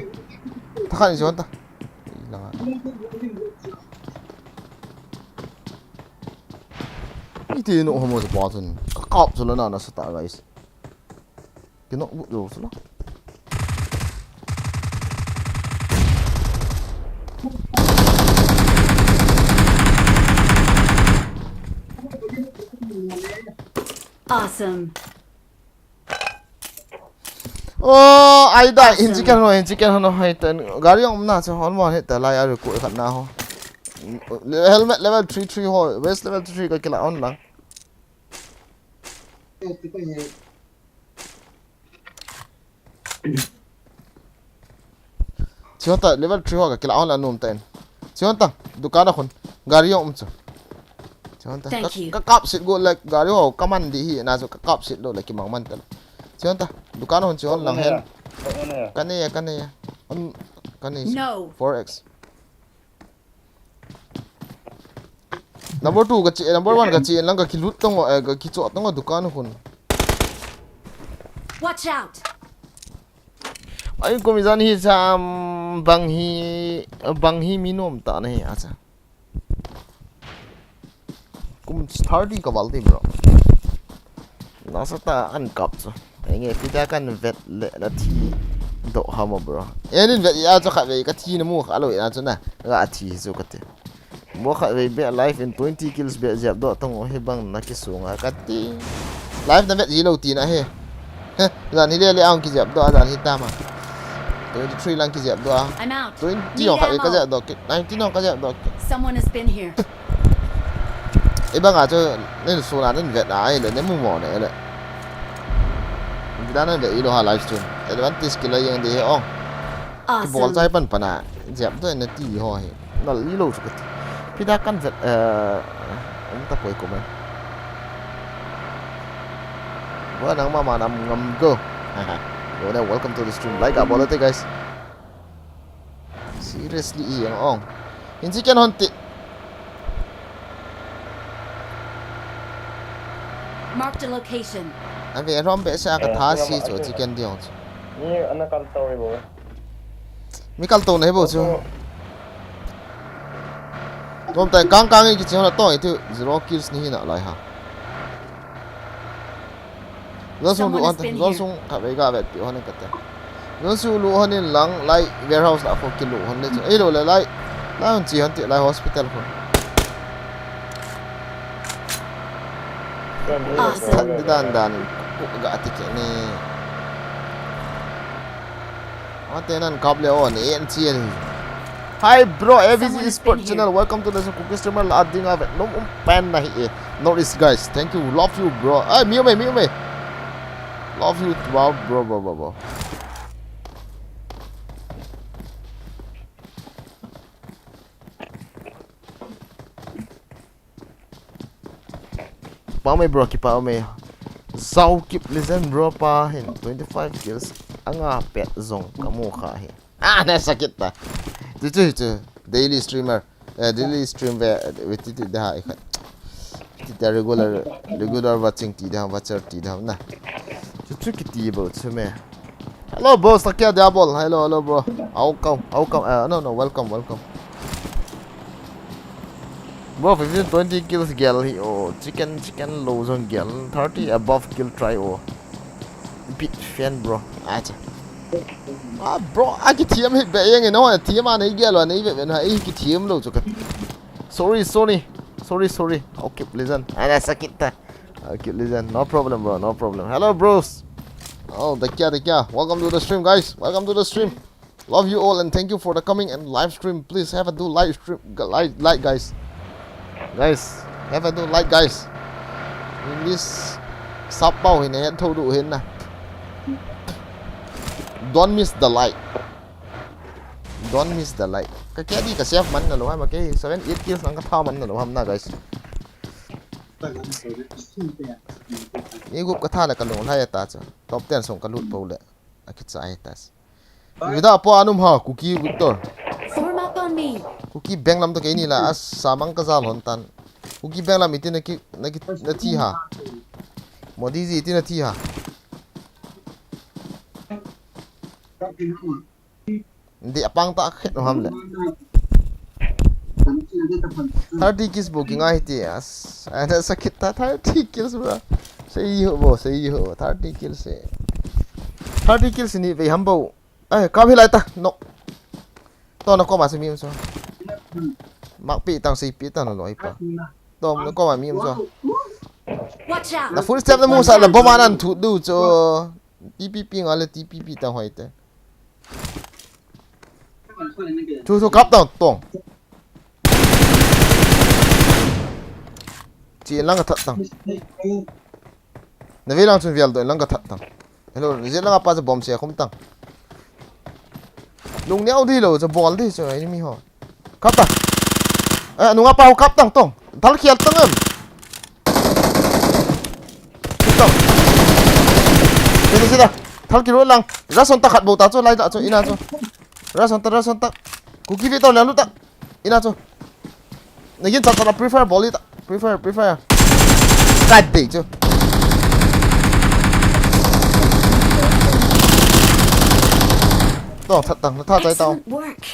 Tha khat ni chu ta. Langa. Iti no homo chu pa chun. Ka kap chu la na na sa ta, guys. Kino bu lo sula. Awesome. Oh, ai da, awesome. Inchi ken ho, inchi ken ho, hai tan. Gari um na cha hon mo he ta lai a ko khat na ho. Helmet level three three ho, vest level three ka kila on lang. Ê, tu pa he. Chihon ta, level three ho ka kila hon la nom ta in. Chihon ta, dukan a khun. Gari jong um chu. Chihon ta. Thank Ka, you. Ka kap sit go le gari ho ka man di hi na chu ka kap sit lo le kimang man ta le. Chihon ta, dukan a khun chihon lang hen. Ka ne ya, ka ne ya. Um, ka ne. No. Four X. Number two ka chi, number one ka chi, lang ka kilut tong, eh, ka kicho tong dukan hun. Watch out! Ai, kum ijat hi cha, um, bang hi, bang hi mi nom ta na hi, acha. Kum thirty ka val ti, bro. Nasa ta an kap chu. Enge, pita kan vet le na thi doh ham, bro. Enin vet ya chu khat vei ka thi na mu kha lo ya chu na. Ga thi chu ka ti. Mo khat vei be life in twenty kills be jep doh tong hi bang na ki sunga ka ti. Life na vet ji lo ti na he. He, jan hi le le ang ki jep doh, jan hi ta ma. Twenty three lang ki jep doh. I'm out. Twenty Need ong khat vei ka ammo. Jep doh. Nineteen ong ka jep doh. Someone has been here. Ibang a chu, nin suna nin vet a, ai le, nin mu mo ne le. Vida nin vet ilo ha live stream. Advantage kila yang de he ong. Kibol Awesome. Chai pan pan a. Jep doh na ti ho he. Nal ilo chu ka ti. Pida kan vet, eh, um ta poi ko mai. Wa nang mama nam ngam go. Yo ne, welcome to the stream. Like a bol te, guys. Seriously, i yang ong. In chicken hunt ti. Marked a location. An ve rom be sa ka Eh, tha nga si ma chu ake. Chicken diong chu. Ni ana kal tau hi bo. Mi kal to nei bo chu. Oho. Tom tai kang kang ki chi hon a to i tu zero kills ni hi na lai ha. Zon sung Someone lu has hon, been zon here. Sung kha vei ga vet ti hon ka te. Zon sung lu hon in lang lai warehouse la ko ki lu hon le chu. Ei lo le lai. Lai hon chi hon ti lai hospital hon. Awesome. Than di dan dan ku ga ti ke ni. Ate nan kap le on en chi ni. Hi bro, A V G Someone has Esports been here. Channel. Welcome to the Cookie Streamer. La dinga vet nom um pan na hi e. Northeast guys, thank you, love you, bro. Ai, mi me, mi me. Love you throughout, bro, bro, bro, bro. Pau me, bro, ki pau me. Zau kip legend, bro, pa hin twenty-five kills. Anga pet zong kamu kha hi. Ah, na sakit ta. Tu, tu, tu. Daily streamer. Eh, daily stream ve, ve ti ti da hai khat. Ti ta regular, regular watching ti da, watcher ti da na. Chu chu ki ti bo chu me. Hello, bro, Sakya Diabol. Hello, hello, bro. How come? How come? Uh, no, no, welcome, welcome. Bro, fifteen, twenty kills gel hi. Oh, chicken, chicken low zone gel. Thirty above kill try, oh. Bit fan, bro. Acha. Ah, bro, a ki thiam hi be yang no, thiam a nei gel wa nei ve ve na, ei ki thiam lo chu ka. Sorry, sorry. Sorry, sorry. I'll keep listen. Ana sakit ta. I'll keep listen. No problem, bro. No problem. Hello, bros. Oh, Dakya, Dakya. Welcome to the stream, guys. Welcome to the stream. Love you all and thank you for the coming and live stream. Please have a do live stream, gu-, like, like, guys. Guys, have a do like, guys. English sap pau hin, het tho du hin na. Don't miss the like. Don't miss the like. Ka kia di ka save man na lo, hai ma ke seven, eight kills nang ka tha man na lo, ham na, guys. Ni gup ka tha na ka lung lai ta cha. Top ten song ka lut po le. A ki chai ta. Vida po anum ha, Kuki Victor. Form up on me. Kuki beng lam to ke ni la, a samang ka zal hon tan. Kuki beng lam iti na ki, na ki, na thi ha. Modi ji iti na thi ha. Ndi apang ta khet no ham le. Thirty kills bo ki ngai ti as. Ana sakit ta thirty kills bro. Sei ho bo, sei ho. Thirty kills se. Thirty kills ni ve ham bo. Ai, kam hi lai ta. No. To na koma se mi um so. Mak pi tang sei pi tang lo ipa. To na koma mi um so. Watch out! Na full step na mu sa la bom anan thu du cho. T P P nga le T P P ta hoi te. Thu thu kap tang tong. Chi lang ka that tang. Na ve lang chun vial do lang ka that tang. Hello, jen langa pa chu bomb se khum tang. Lung neo di lo, chu bol di chu enemy ho. Kap ta. Eh, nunga pa ho kap tang tong. Thal khial tang em. Tong. Sida, sida. Thal kilo lang. Rason ta khat bou ta chu lai ta chu ina chu. Rason ta, rason ta. Kuki Victor le lu ta. Ina chu. Nagin chat chat la prefer bol ta. Prefer, prefer. Ka dei chu. Tong, that tang, na tha chai tao. Excellent work.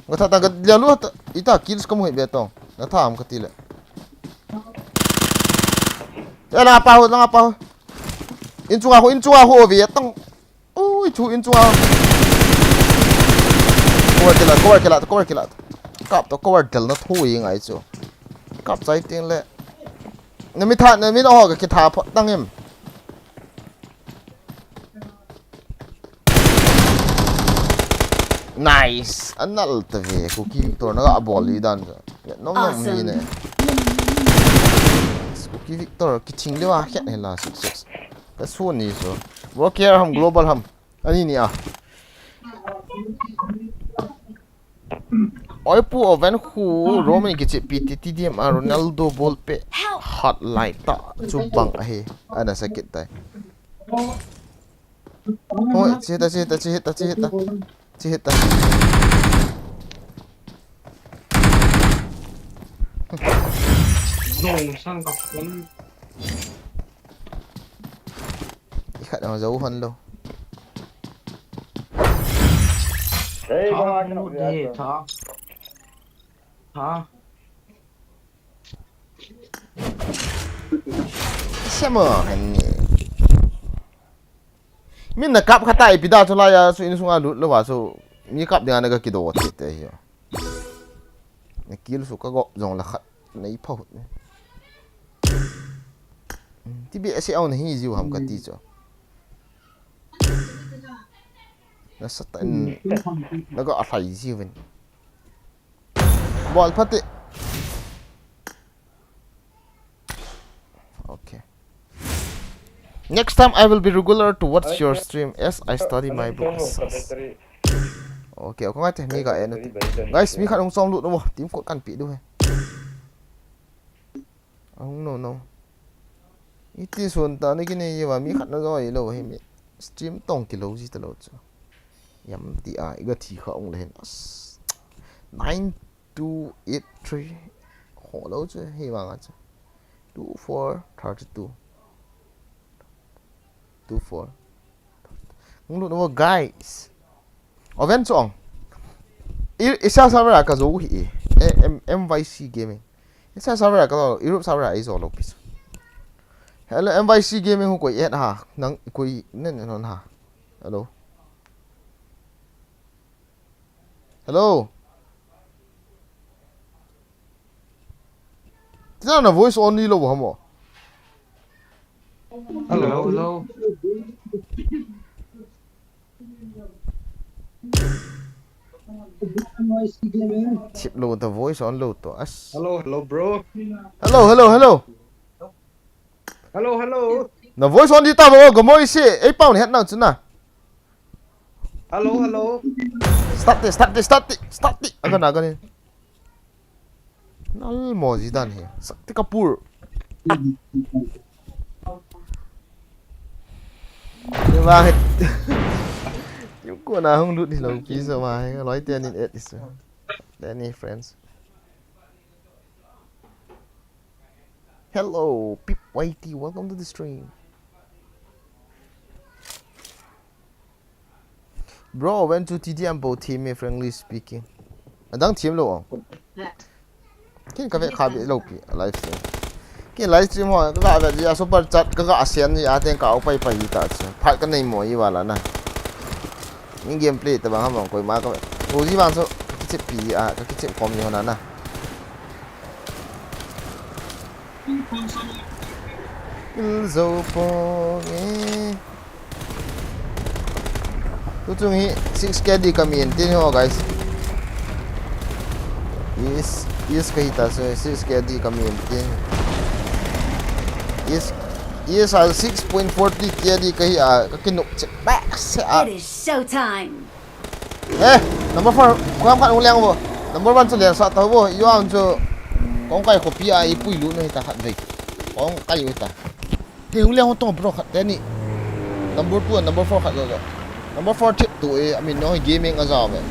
Nga that tang ka lia lu ta. Ita kills ka mu hei be tong. Na tha am ka ti le. Eh, langa pa ho, langa pa ho. In chunga ho, in chunga ho ve tang. Ui, chu in chunga. Cover kila, cover kila, cover kila. Kap to cover del na thui ngai chu. Kap chai ting le. Na mi tha, na mi na ho ka kitha phot tang em. Nice. Anal ta ve. Kuki Victor na ga bol li dan. Nom nom mi ne. Kuki Victor kiching le wa khet he la six six. Ka su ni so. Work here ham global ham. Ani ni a. Oi pu oven khu Roman kichi P T T D M a Ronaldo bol pe. Hat lai ta chu bang ahi. Ana sakit tai. Hoi, chi ta, chi ta, chi ta, chi ta. Chi ta. Dong sang ka pun. I khat ang zau hon lo. Hey, tha, bang, tha, tha. Siamo, hani. Min na kap khata ipi da chu la ya, chu in sunga lut lo wa chu. Mi kap dinga na ka kido te te hi. Na kill su ka go jong la khat. Nei pha hut ne. Ti be se au na hi jiu ham ka ti chu. Na sat in. Na ga a hlai jiu vin. Bol pha te. Okay. Next time I will be regular to watch your stream as I study my book. Okay, okay, ngai te, mi ka en te. Guys, mi khat hung chom lut no, team code kan pi du he. Hung no, no. Iti sun ta ni kini ye wa mi khat na jo i lo he mi. Stream tong kilo ji ta lo chu. Yam ti a, i ga thi kha ong le hen. Nine two eight three. Ho lo chu, hi vang a chu. Two four thirty two. Two four. Hung lut no guys. Oven chong. I, isa server a ka zo hi. E, M, M Y C Gaming. Isa server a ka zo, Europe server a i zo lo pi. Hello, M Y C Gaming hu koi et ha. Nang koi nen non ha. Hello. Hello. Tina na voice on ni lo hamo. Hello, hello. Tip lo the voice on lo to as. Hello, hello, bro. Hello, hello, hello. Hello, hello. Na voice on di ta bo, go mo isi. Ei pau ni het na chu na. Hello, hello. Start it, start it, start it, start it. Aga na, aga ni. Nal mo ji dan he. Sakti Kapur. Ni ba he. Yung ko na hung lut ni lo pi so ma he. Loi te nin et isu. Danny friends. Hello, Pip Y T, welcome to the stream. Bro, when to T D M bo team me, frankly speaking. Adang team lo. Kin ka ve kha be lo pi live stream. Kin live stream ho ka ga ve ya super chat ka ga asian ni a ten ka upai pai ta chu. Phat ka nei mo i wala na. Min gameplay ta bang ha bang koi ma ka ve. Ko ji bang so ka kichep pi a ka kichep kom ni ho na na. Pil zo po nge. Tu chung hi six K D ka maintain ho, guys. Is, is ka hi ta so six K D ka maintain. Is E S R six point forty K D kahi a, ka kinop cheh behseh a. It is showtime. Eh, number four, kham khat hung leng vo. Number one chu leng sa ta vo. Yo ang chu kong kai khopi a i pui lu no hita khat vei. Kong kai u ta. He hung leng vo tong bro khat teni. Number two and number four khat lo lo. Number four thip tu e, I mean no gaming a za ve.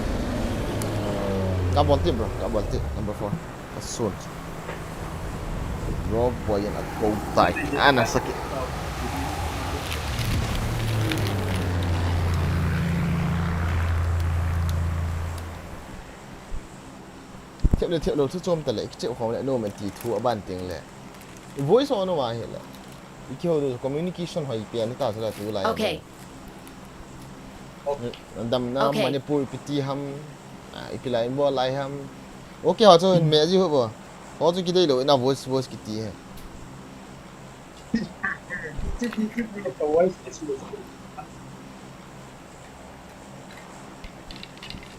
Ka bol ti bro, ka bol ti number four. Asun. Bro, boy, yan ako tay. Ana sakit. Thep le thep lo chu chom ta le, kichep khom le, no man ti thu aban ting le. Voice on wa hi le. Iki ho do communication hoi pia ni ta sa la tu lai. Okay. Dam na okay. Manipur piti ham. Ah, ipi lai bol lai ham. Okay, ho chu me ji ho bo. Ho chu kidei lo, ina voice, voice kiti he.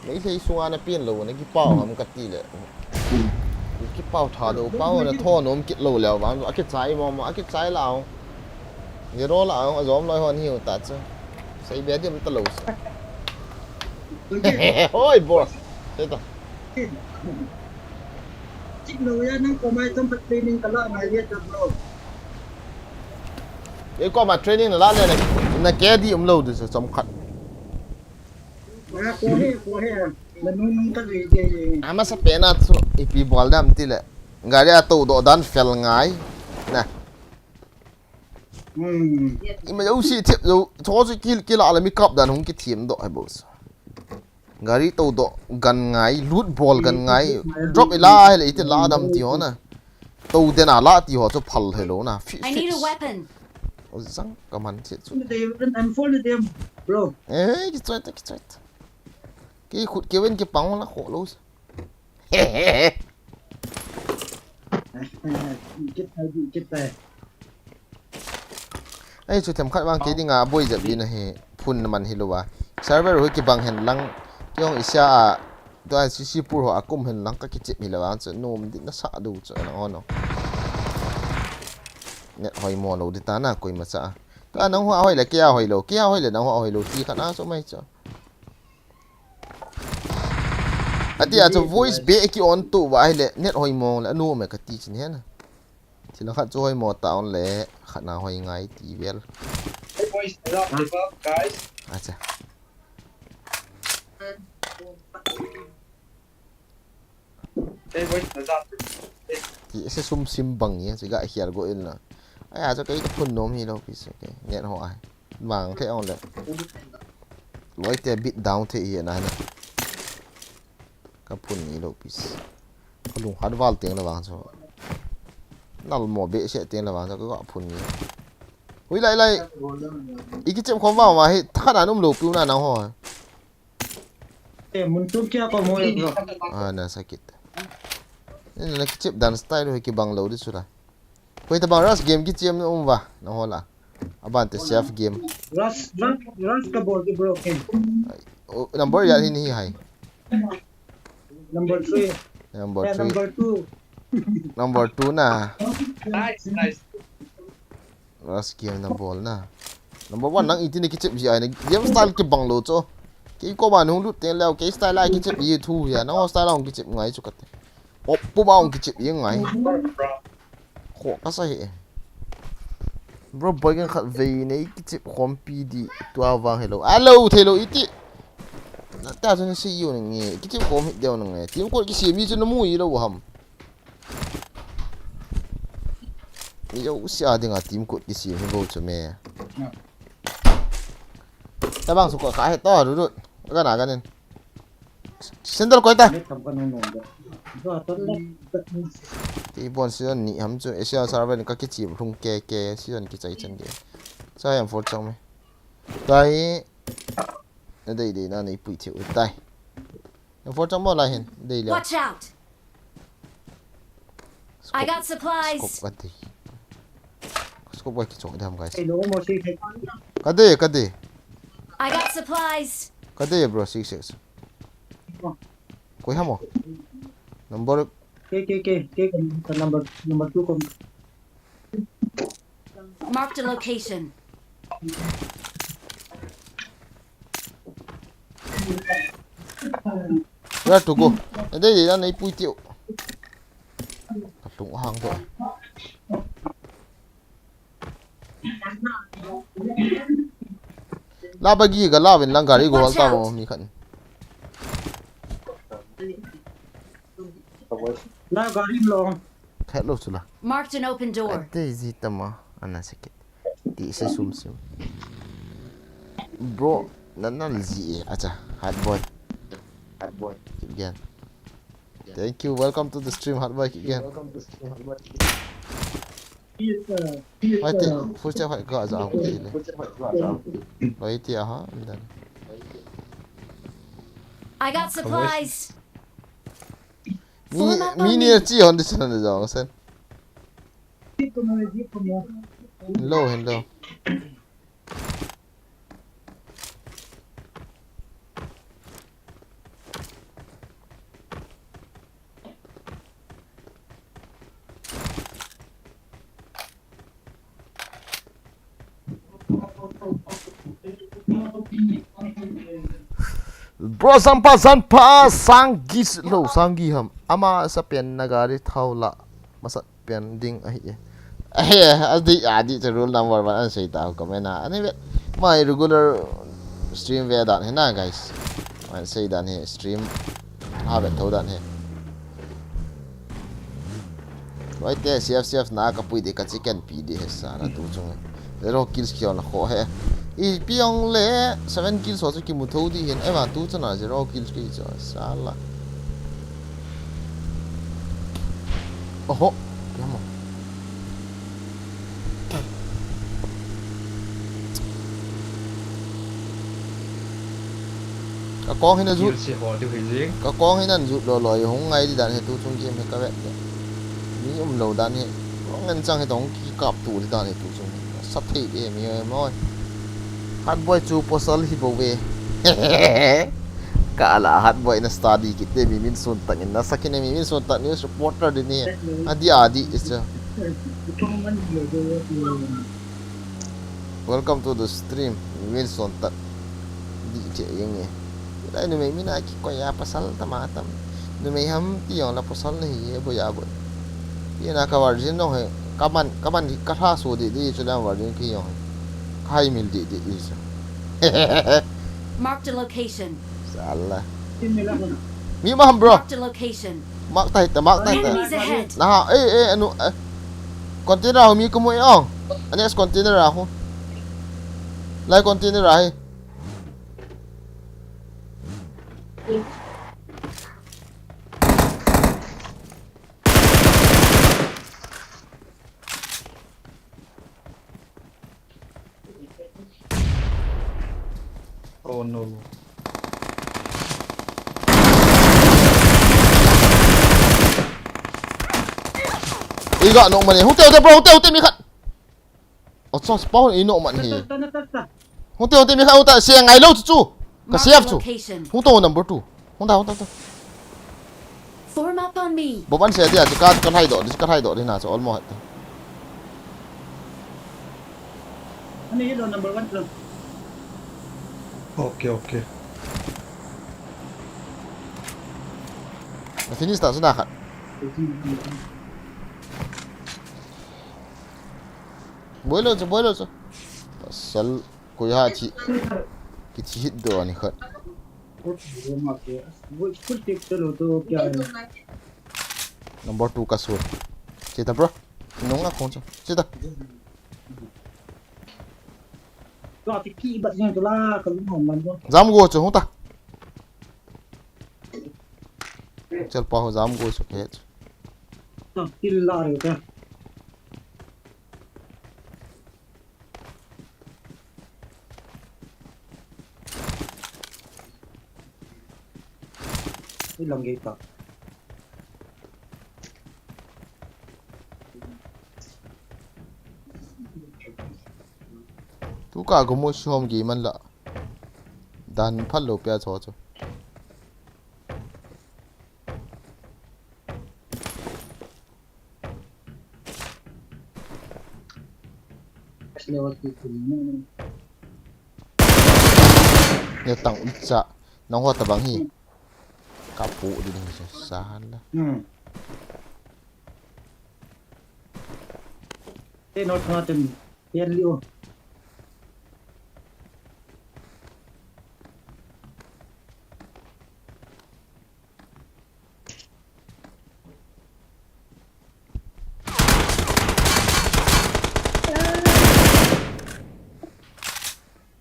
Meitei sunga na pen lo, na kipau ham kati le. Kipau tha do, pau na tho nom kit lo le, vang, a kichai mo mo, a kichai la. Ni ro la, a zom loi hon hiu ta chu. Sei be dim ta lo. Hoi, boss. Seta. Chik lo ya nang ko mai tam pat training ka la mai ya ta bro. Ei ko ma training la le na, na K D um lo du sa chom khat. Na ko he, ko he. Na nung nung ta le je je. Ama sa pe na chu ipi bol dam ti le. Gari a to do dan fel ngai. Na. Hmm. Ima yo si thep yo, cho chu kil kila la mi kap dan hung ki thim do hai boss. Gari to do gan ngai, lut bol gan ngai, drop ila hele ite la dam ti ho na. To den a la ti ho chu phal helo na. Fi-, I need a fix. Weapon. O zang ka man che chu. They even unfold them, bro. Eh, ki choi ta, ki choi ta. Ki khut ki ven ki pang la kho lo. Kit tai, kit tai. Ei, chu themkhat vang kei dinga boi jep ding ahi, phun man hi lou a. Server hi kibang hen lang, kei hung isia a, tua C C pur ho a kum hen lang ka kichep hi lou vang chu, nom ding nasa du chu, na ono. Net hoi mo lou di ta na, koima cha. Tua nang ho a hoi le, kei a hoi lou, kei a hoi le, nang ho a hoi lou, ti khat na chu mai chu. Ati a chu voice be ki on tu va hile net hoi mo le anu me ka ti chin hen. Thil khat chu hoi mo ta on le khat na hoi ngai ti vel. Hey boys, what's up, guys? Acha. Hey boys, what's up? Ti se sum sim bang ye, si ga hiar go in na. Ai a chu kei ka phun nom hi lou pi se ke. Net ho ai. Mang the on le. Loi te beat down the hi na na. Ka phun ni lou pi se. Ka lung hat val teng le vang chu. Nal mo be se teng le vang chu ka phun ni. Hui lai lai. I ki chem khom va ma hi tha na num lou pi na na ho. Eh, mun tu kia ko mo le bro. Ah, na sakit. Ni na ki chep dan style ho ki bang lou di chu la. Koi tabang rush game kichemna um va, na ho la. Aban te safe game. Rush, rush, rush ka bol ki bro ke. Oh, number ya hi ni hai. Number three. Number Eh, three. Number two. Number two na. Nice, nice. Rush game na bol na. Number one nang iti ni kichep ji ai na. Game style ki bang lou chu. Kei ko ba nung lut teng leu, kei style ai kichep ji thu ya. Na ho style ai kichep ngai chu kate. Op pu ba ong kichep ye ngai. Kho ka sa he. Bro, boy kan khat vei nei kichep khom pi di tua vang hello. Hello, thelo iti. Na ta chu na si yu nge. Kichep khom hit deu nge. Team ko ki si mi chu na mu i lo ham. Mi jo sia dinga team ko ki si mi bo chu me. Tabang su ko ka he to ru ru. Ka na ka nin. Sandal koi ta. Net tam ka nung nung da. Ba ta le. Ti bon season ni ham chu Asia server ka kichim lhung ke ke season kichai chan ke. Sa yam for chang me. Tai. Na dei dei na nei pui thiu tai. Yam for chang mo la hin. Dei le. Watch out. I got supplies. Scope ka dei. Scope ka kichong dam guys. Hello, mo si thei. Ka dei, ka dei. I got supplies. Ka dei bro, six six. Koi ham o? Number Ke, ke, ke, ke, ke, number, number two ko. Marked a location. Where to go? Ede de na ipui tiu. Kalung hang to. La bagi ga la vin lang gari go hal ta mo mi khan. La gari long. Khat lo chu la. Marked an open door. Ate ji tama ana seke. Ti se sum sum. Bro, nanal ji e acha. Hard boy. Hard boy. Keep going. Thank you. Welcome to the stream, hard boy. Keep going. Hoi ti, full check hoi ka ja hoi ti le. Hoi ti aha, I'm done. I got supplies. Mi, mi ni chi hon di san de jong sen. Hello, hello. Bro, sampa, sampa, sanggi lo, sanggi ham. Ama sa pen na gari thau la. Masa pen ding ahi e. Ahi, adi, adi, the rule number one, an sei ta, comment na. Ani ve, my regular stream ve dan hi na, guys. An sei dan hi, stream. Ha ve tho dan hi. Wai te, C F, C F na ka pui de ka chicken pi de he sa na tu chung. Zero kills kion la kho he. I piong le seven kills ho chu kimu tho di hin. Ema tu chana zero kills ki chu. Sala. Oho. Yamo. Ka kong hin a jut. Kilsi ho tu hi jing. Ka kong hin an jut lo lo, hung ngai di dan he tu chung game he ka vet le. Mi um lo dan he. Ngan chang he tong ki kap tu di dan he tu chung. Sa thei be mi oi moi. Hard boy chu posal hi bo ve. Ka ala hard boy na study kit de mi min sun tang in na sakin mi min sun tang ni supporter di ni. Adi adi is a. Welcome to the stream. Min sun tang. Di che yeng e. Lai numei mina ki ko ya pasal tama tam. Numei ham ti yong la pasal na hi ye bo ya bo. Ye na ka virgin no he. Ka man, ka man ka tha so di di chu la virgin ki yong. Khai mil di di is. Marked a location. Sala. Mi ma ham bro. Marked a location. Mark tai ta, mark tai ta. Enemies ahead. Na ha, eh, eh, anu, eh. Container ho mi ko mo e ong. Ani as container ho. Lai container ahi. Oh no. Iga nok mani. Hute, hute, bro, hute, hute, mi khat. Acha, spawn i no man hi. Hung te, hung te, mi kha hung ta, se ngai lou chu chu. Ka save chu. Hung to number two. Hung ta, hung ta, hung ta. Form up on me. Bo ban se dia, chu ka, ka hai do, chu ka hai do, di na chu almost. Ani hi lo number one lo. Okay, okay. Na finish ta chu na khat. Boi lou chu, boi lou chu. Pasal koi ha chi. Kichi hit do ani khat. Number two ka sur. Chita bro. Nung a khong chu. Chita. Jam go chu hung ta. Chal pa ho jam go chu ke. Til la re ta. Ilang gate ta. Tu ka go mo shom gi man la. Dan phal lo pia cho cho. Level two. Ne tang ucha. Nang ho tabang hi. Kapu di ni sa la. Hmm. Te not not in. Yan liu.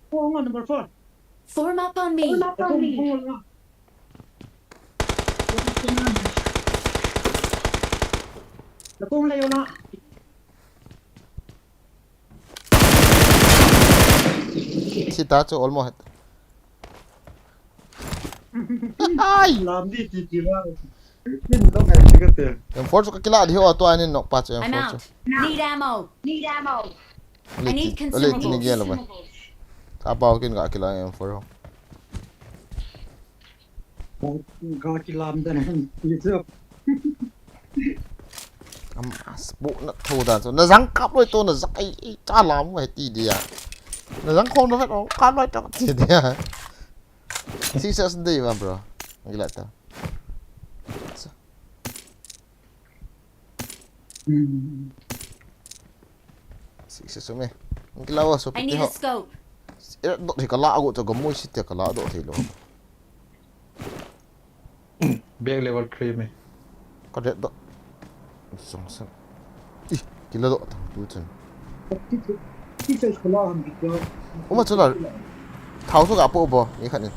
Four, number four. Form up on me. Form up on me. Lakong layo na. Sita chu almost. Ai! Lam di ti ti la. Min dong hai ti ka te. M four chu ka kila di ho to anin nok pa chu M four chu. I'm out. Need ammo. Need ammo. I need consumables. Ni gel ba. Sa pa kin ka kila M four ho. Ka kilam dan hen. Ito. Am asbu na tho dan so. Na jang kap loi to na jang ai ai cha lam mai ti dia. Na jang khong na vet o kap loi to ti dia. Six S day ma bro. Gila ta. Hmm. Six S me. Gila wa so. I need a scope. Eh, dot hi kala agu to gamoi si te kala dot hi lo. Back level three me. Ka det doh. Song san. Ih, kila doh tang tu chun. Uma chula. Thao su ga po bo, ni khat ni.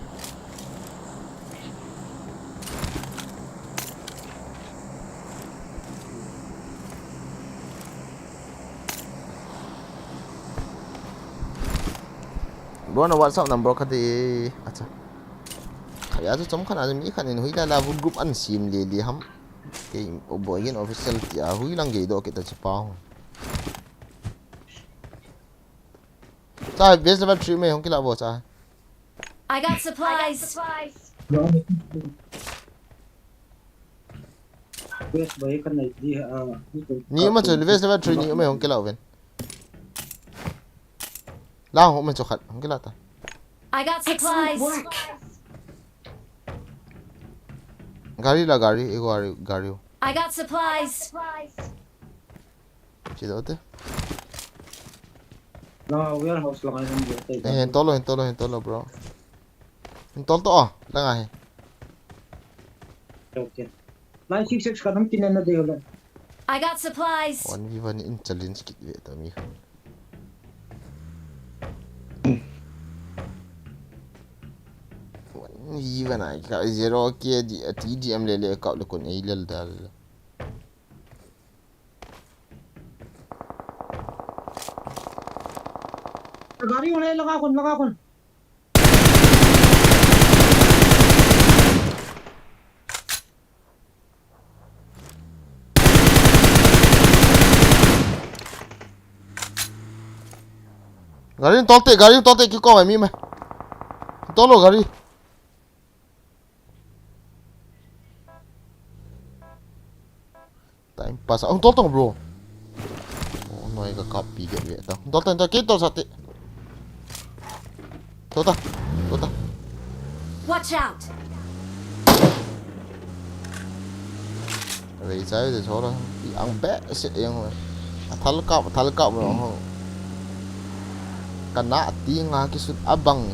Bro na WhatsApp number khat di. Acha. Kaya chu chom khan a mi khan in hui la la bu group an sim le le ham. Kei o boy in official ti a hui lang gei do ke ta chi pa. Cha base level three me hong kila bo cha. I got supplies. Base boy kan nai di a. Ni ma chu base level three ni me hong kila ven. Lang ho me chu khat hong kila ta. I got supplies. Gari la gari, e gari, gari. I got supplies. Chi do te. La warehouse la ngai hong te. Eh, hin tolo, hin tolo, hin tolo, bro. Hin tol to, ah, la ngai. Okay. Nine six six ka nam kinen na de le. I got supplies. One v one in challenge kit ve ta mi. One v one ai ka zero K D, T D M le le ka le kun ei lel dal. Gari hone laga kun, laga kun. Gari tolte, gari tolte ki ko mi me. Tolo gari. Time pass. Hung tol tong, bro. Oh, noi ka kap pi get ve ta. Hung tol tong, tol, kei tol sate. Tol ta. Tol ta. Watch out. Rei chai de chora. I ang be se yang. A thal kap, thal kap lo. Kana ti nga kisut abang.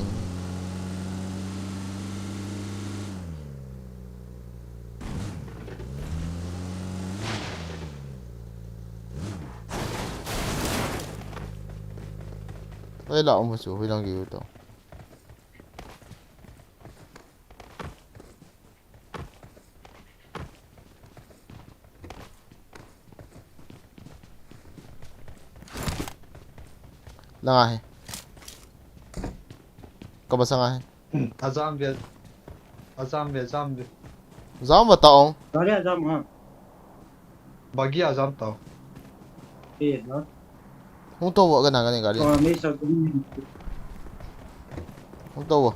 Oi la, um, chu hui lang ki u to. Langa hi. Ka ba sanga hi. Hmm, ajam ve. Ajam ve, ajam ve. Jam ba ta ong. Gari ajam ha. Bagi ajam ta. Eh, ha. Hung to wo, gana, gana, gari. Oh, me sa. Hung to wo.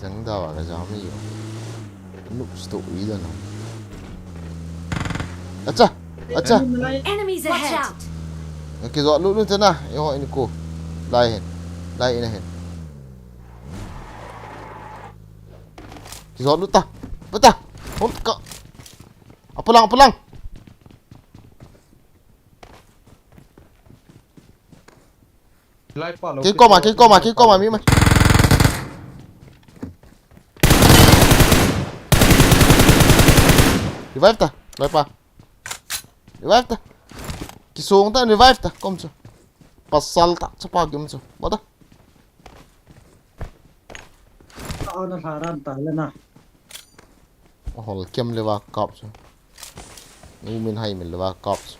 Jang da wa ka jam yo. Sto i dan. Acha, acha. Enemies ahead! Kizot lut lut na, eiho in ko. Lai hin. Lai in hin. Kizot lut ta. Bata. Hon ka. Apalang, apalang. Lai pa lo. Kei koma, kei koma, kei koma, mi ma. Revive ta, lai pa. Revive ta. Kisong ta, revive ta, kom chu. Pasal ta, chapa gim chu. Bata. Ana tharan ta le na. Ahol kem le va kap chu. Umin hai min le va kap chu.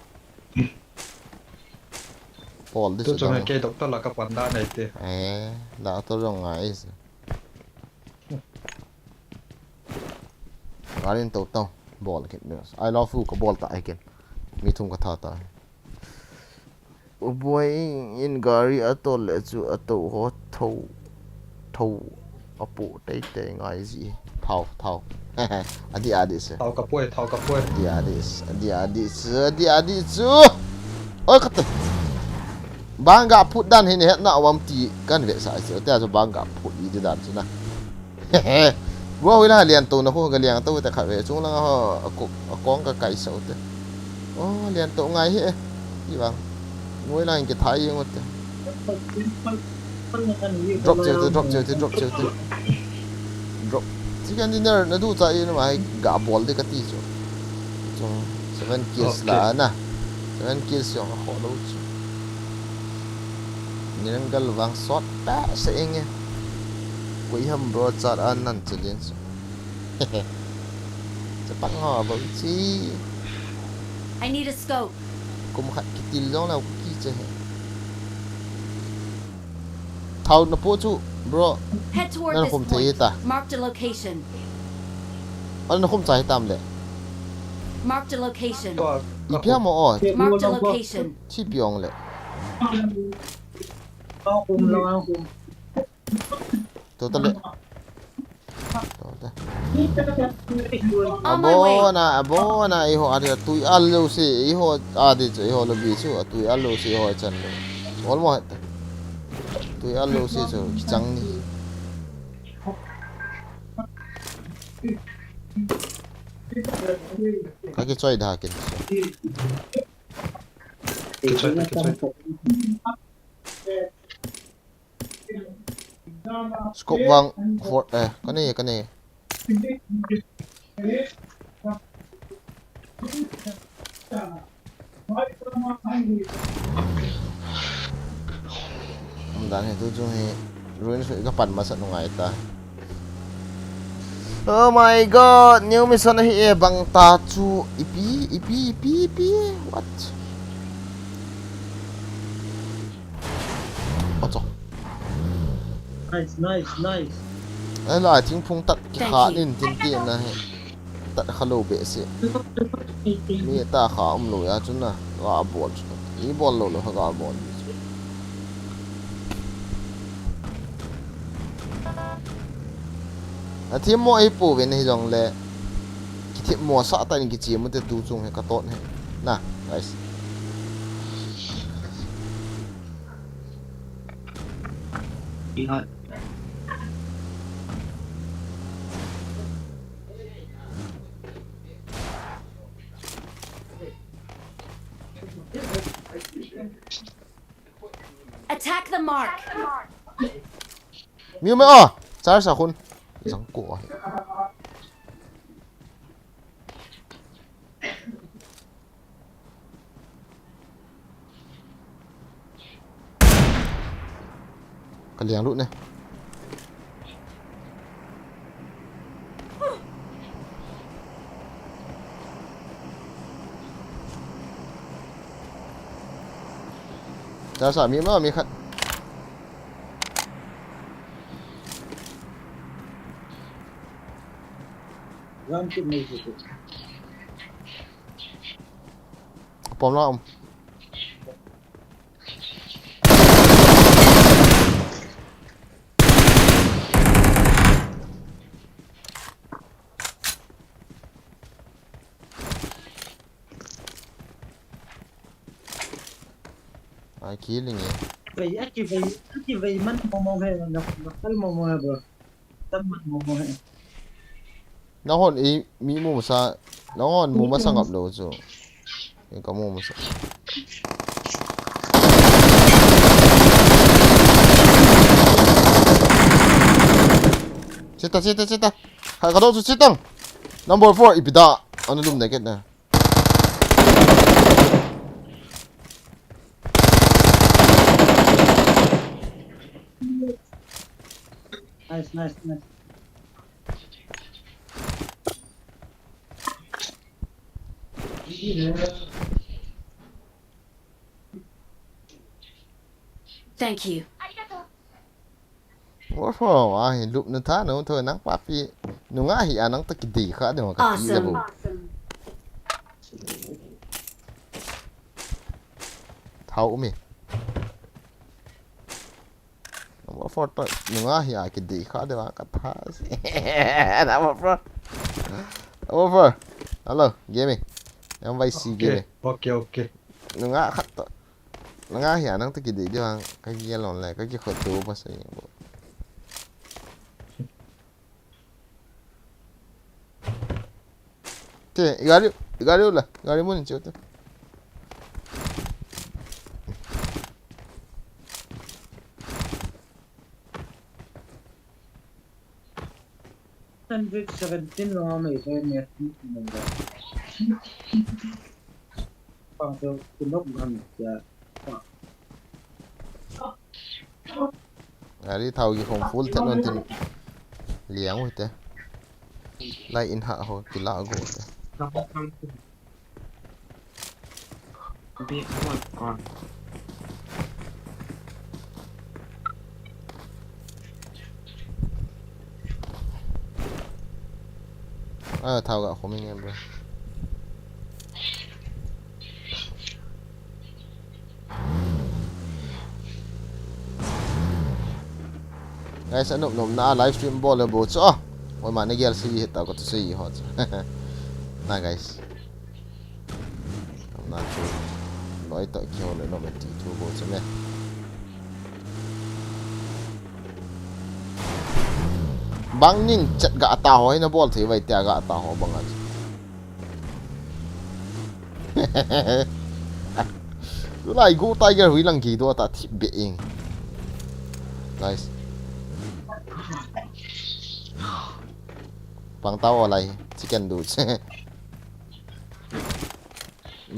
Paul, this tu is chunga done. Ke doctor la ka pan da nei te. Eh, doctor jong ngai is. Garin to to. Bol kit news. I love you ka bol ta ai ken. Mi thum ka tha ta. U boi in gari a tol le chu a to ho tho, tho a pu tei tei ngai ji. Thao, thao. Adi, adi se. Thao ka poi, thao ka poi. Adi, adi se, adi, adi se, adi, adi chu. Oi, khat. Bang ga phut dan hin het na awam ti kan ve sa se. Te a chu bang ga phut i di dan chu na. Bro, hoila lian to na ho, ga lian to te kha ve. Chung lang ho, a ko, a kong ka kai sa te. Oh, lian to ngai he. I bang. Ngoi lang ki thai yeng te. Drop cheu te, drop cheu te, drop cheu te. Drop. Chicken dinner na du cha i na mai ga bol de ka ti chu. Chung seven kills la na. Seven kills yong a ho lo chu. Nirang gal vang sot pa sa enge. Koi ham bro chat an nan chalin so. Chapang ho ba chi. I need a scope. Kum khat kitil jong la ki che he. Thao na po chu bro. Head toward this point. Marked a location. An na khum chai tam le. Marked a location. Ipi ham o. Marked a location. Chi piong le. Totally. Totally. On my way. Abona, abona, eiho adi tui al lo se, eiho adi chu, eiho lo bi chu, tui al lo se, eiho chan lo. Almost. Tui al lo se chu, kichang ni. Ka kichoi da kin. Kichoi, kichoi. Scope vang for, eh, kani, kani. Umdan hi tu chung hi ruin sui ka pan masa nungai ta. Oh my God, new mission ahi e bang ta chu ipi, ipi, ipi, ipi, what? Acho. Nice, nice, nice. Ai la, thingphung tat kikha nin tin ti na he. Tat kha lo be se. Mi ta kha um lo ya chun na. Ga bol chu. I bol lo lo ga bol. A thim mo ai po ve nei jong le. Ki thim mo sa ta ni ki chi mo te tu chung he ka tot he. Na, guys. Attack the mark. Miu me o, charge sa khun. Jang ko. Ka liang lut ne. Charge sa mi ma mi khat. Ram kit nei kit. Pom la um. Ai, killing e. Vei, aki vei, aki vei man momo he, na, na kal momo he, bro. Tam man momo he. Nahon e, mi mo sa, nahon mo masang up lo chu. Eng ka mo mo sa. Chita, chita, chita. Ha, ka do chu chitang. Number four, ipi da. Ano lum na kit na. Nice, nice, nice. Thank you. What for? Ah, hi lup na tha no tho nang papi. Nunga hi a nang ta kidei kha de ma ka ti le bo. Awesome. Thau mi. Number four to nunga hi a kidei kha de ma ka tha. Number four. Number four. Hello, game. Yang vai si game. Okay, okay, okay. Nunga khat to. Nunga hi a nang ta kidei de ma ka yelon le ka ki kho to ba sa yin bo. Te, i gari, i gari ula, i gari mun chiu te. Hundred seventeen lo mai sai ne. Pang tu, tu nok gam ya. Gari thau ki khom full thet non tin. Liang u te. Lai in ha ho kila go te. Ah, thau ga khom ing em bro. Guys, anop nopna a live stream bol le bo chu. Oi ma ne gel si hita ko tu si ho chu. Na guys. Na chu. Loi to ki ho le no me ti thu bo chu me. Bang ning chat ga ta ho na bol thei vai tia ga ta ho bang a chu. Tulai go tiger hui lang ki do ta thip be ing. Nice. Pang tao lai chicken du.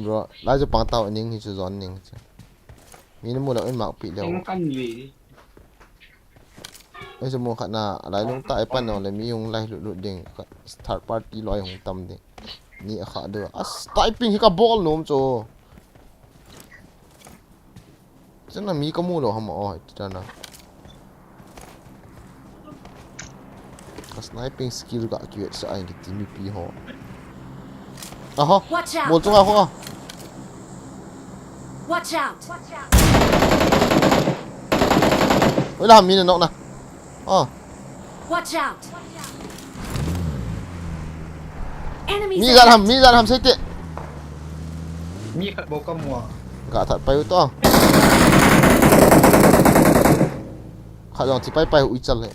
Bro, lai chu pang tao ning hi chu zon ning chu. Mi na mu lo in mak pi lo. Eng kan ve. Ei, chu mo khat na, lai lung ta, ei, pan nong le, mi hung lai lut lut ding, khat, third party loi hung tam ding. Ni a kha de. As, typing hi ka bol nom chu. Chana mi ka mu lo ham, oh, ti ta na. Ka sniping skill ka kiwet sa ai ki ti mi pi ho. Aha. Watch out! Mol chunga ho. Watch out! Oi la, mi na nok na. Oh. Watch out! Enemies ahead! Mi gal ham, mi gal ham sei te. Mi khat bou ka mu a. Ga that pai u to. Khat jong thi pai pai u i chal le.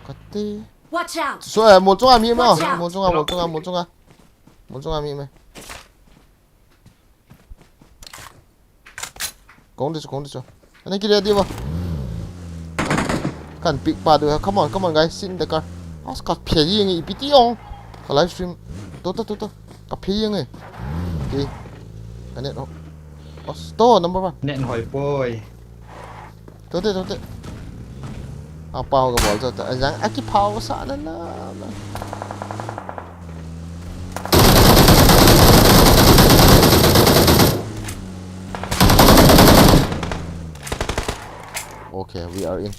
Khat te. Watch out! So, eh, mol chunga mi ma. Watch out! Mol chunga, mol chunga, mol chunga. Mol chunga mi me. Kong de chu, kong de chu. Ana ki ready ba. Kan pick pa du. Come on, come on, guys. Sit in the car. As ka phe yeng i piti ong. Ka live stream. To, to, to, to. Ka phe yeng e. Okay. Ka net ho. As to number one. Net hoi poi. Tote, tote. A pau ka bol tote. A jang, a ki pau sa na na. Okay, we are in.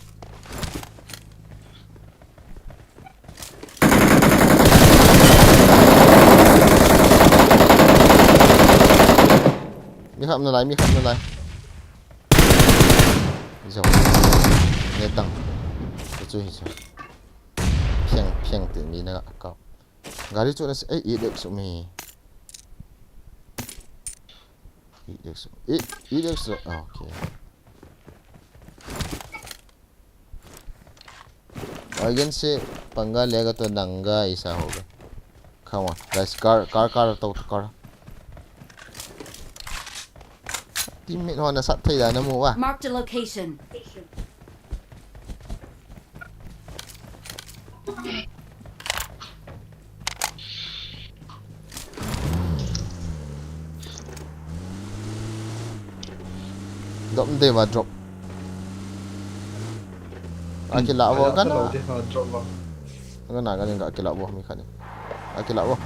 Mi kham na lai, mi kham na lai. Jong. Ne tang. Chu hi chu. Phiang, phiang te mi na ka. Gari chu na se, ei, i dek su mi. Eight X. Eight, eight X. Ah, okay. Again, se पंगा लेगा तो नंगा ऐसा होगा. Come on, guys, car, car, car, tau, car. Teammate ho nasat thei dan amu uva. Marked a location. Drop de va drop. Akila vo kan. Lo de ha drop va. Kan na kan ka kila vo mi khat ni. Akila vo.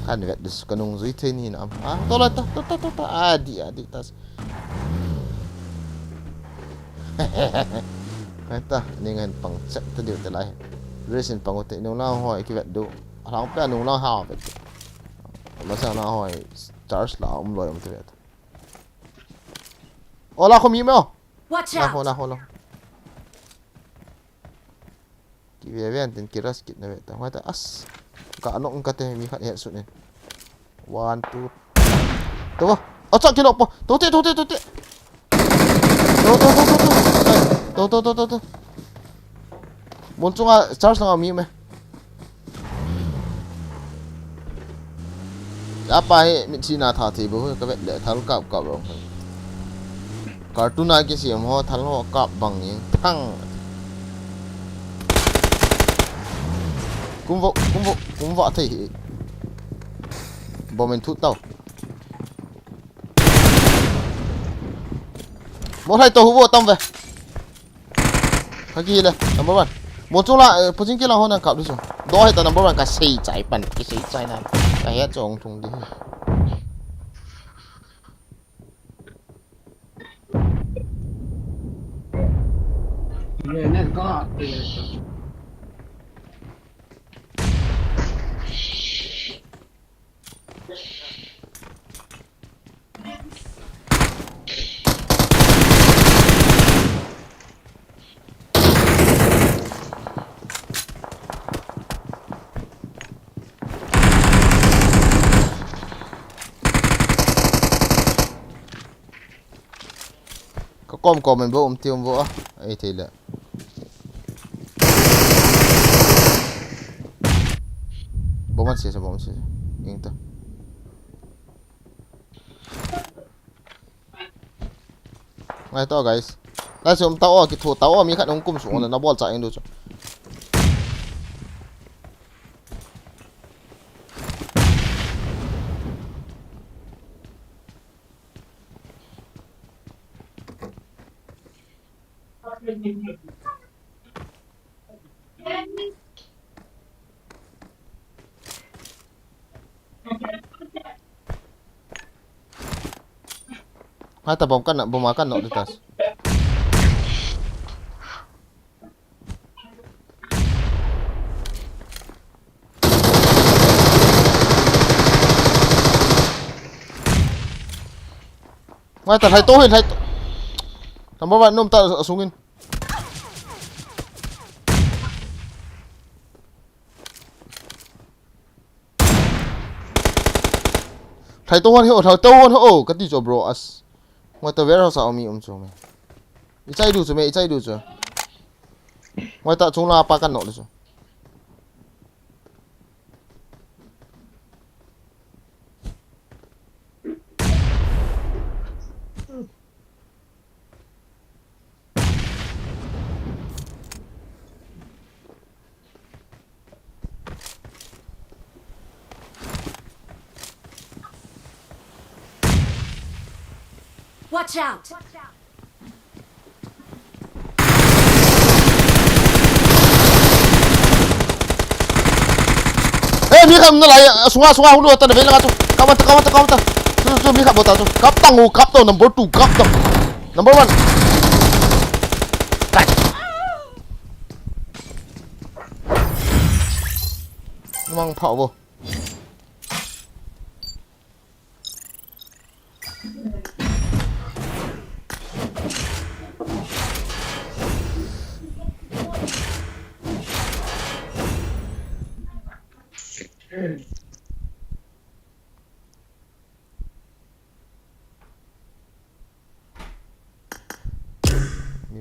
Kan vet dus kanung zui thei ni na. Ah, to la ta ta ta ta. Ah, di, ah, di tas. Hai ta, ni ngan pang chet ta diu te lai. Resin pang te nung lang hoi ki vet du. Alang pe nung lang ha vet. Masa na hoi charge la um loi um te vet. Ola ko mi mo. Watch out! Na ho, na ho, na ho. Ki ve ve an tin ki rush kit na ve ta. Hoi ta as. Ka nok ka te mi khat he su ne. One, two. To. Acha ki nok po. To te, to te, to te. To, to, to, to, to. Ai, to, to, to, to, to. Mol chunga charge langa mi me. Apa hi mit si na tha thei bo ka vet le thal kap kap rong. Cartoon a kisem ho thal ho kap bang in thang. Kum vo, kum vo, kum vo thei hi. Bom in thu tau. Mo thai to hu vo tam ve. Kaki le, number one. Mo chung la, eh, puching kila ho nang kap du chung. Do hai ta number one ka sei chai pan, ka sei chai na. Ka he chong thung di. Ka kom kom en bo um ti um bo a. Ei thei le. Bo man se se bo man se se. Ing ta. Ngai to guys. Lai se um ta o ki thu ta o mi khat ong kum su ong na bol cha ing du chu. Hata bom kan, bom akan nok ditas. Ngai ta, lhai to hin, lhai to. Number one, nom ta, asungin. Lhai to hon ho, lhai to hon ho, kati cho bro, as. Ngai ta warehouse a umi um cho me. Ichai du cho me, ichai du cho. Ngai ta chung la pa kan nok le cho. Watch out! Eh, mi khat na lai, sunga, sunga, hulu, atan, vela, tu. Kawan, kawan, kawan. Tu, tu, mi khat bota, tu. Kap tang, oh, kap tang, number two, kap tang. Number one. Kai. Mang phao bo.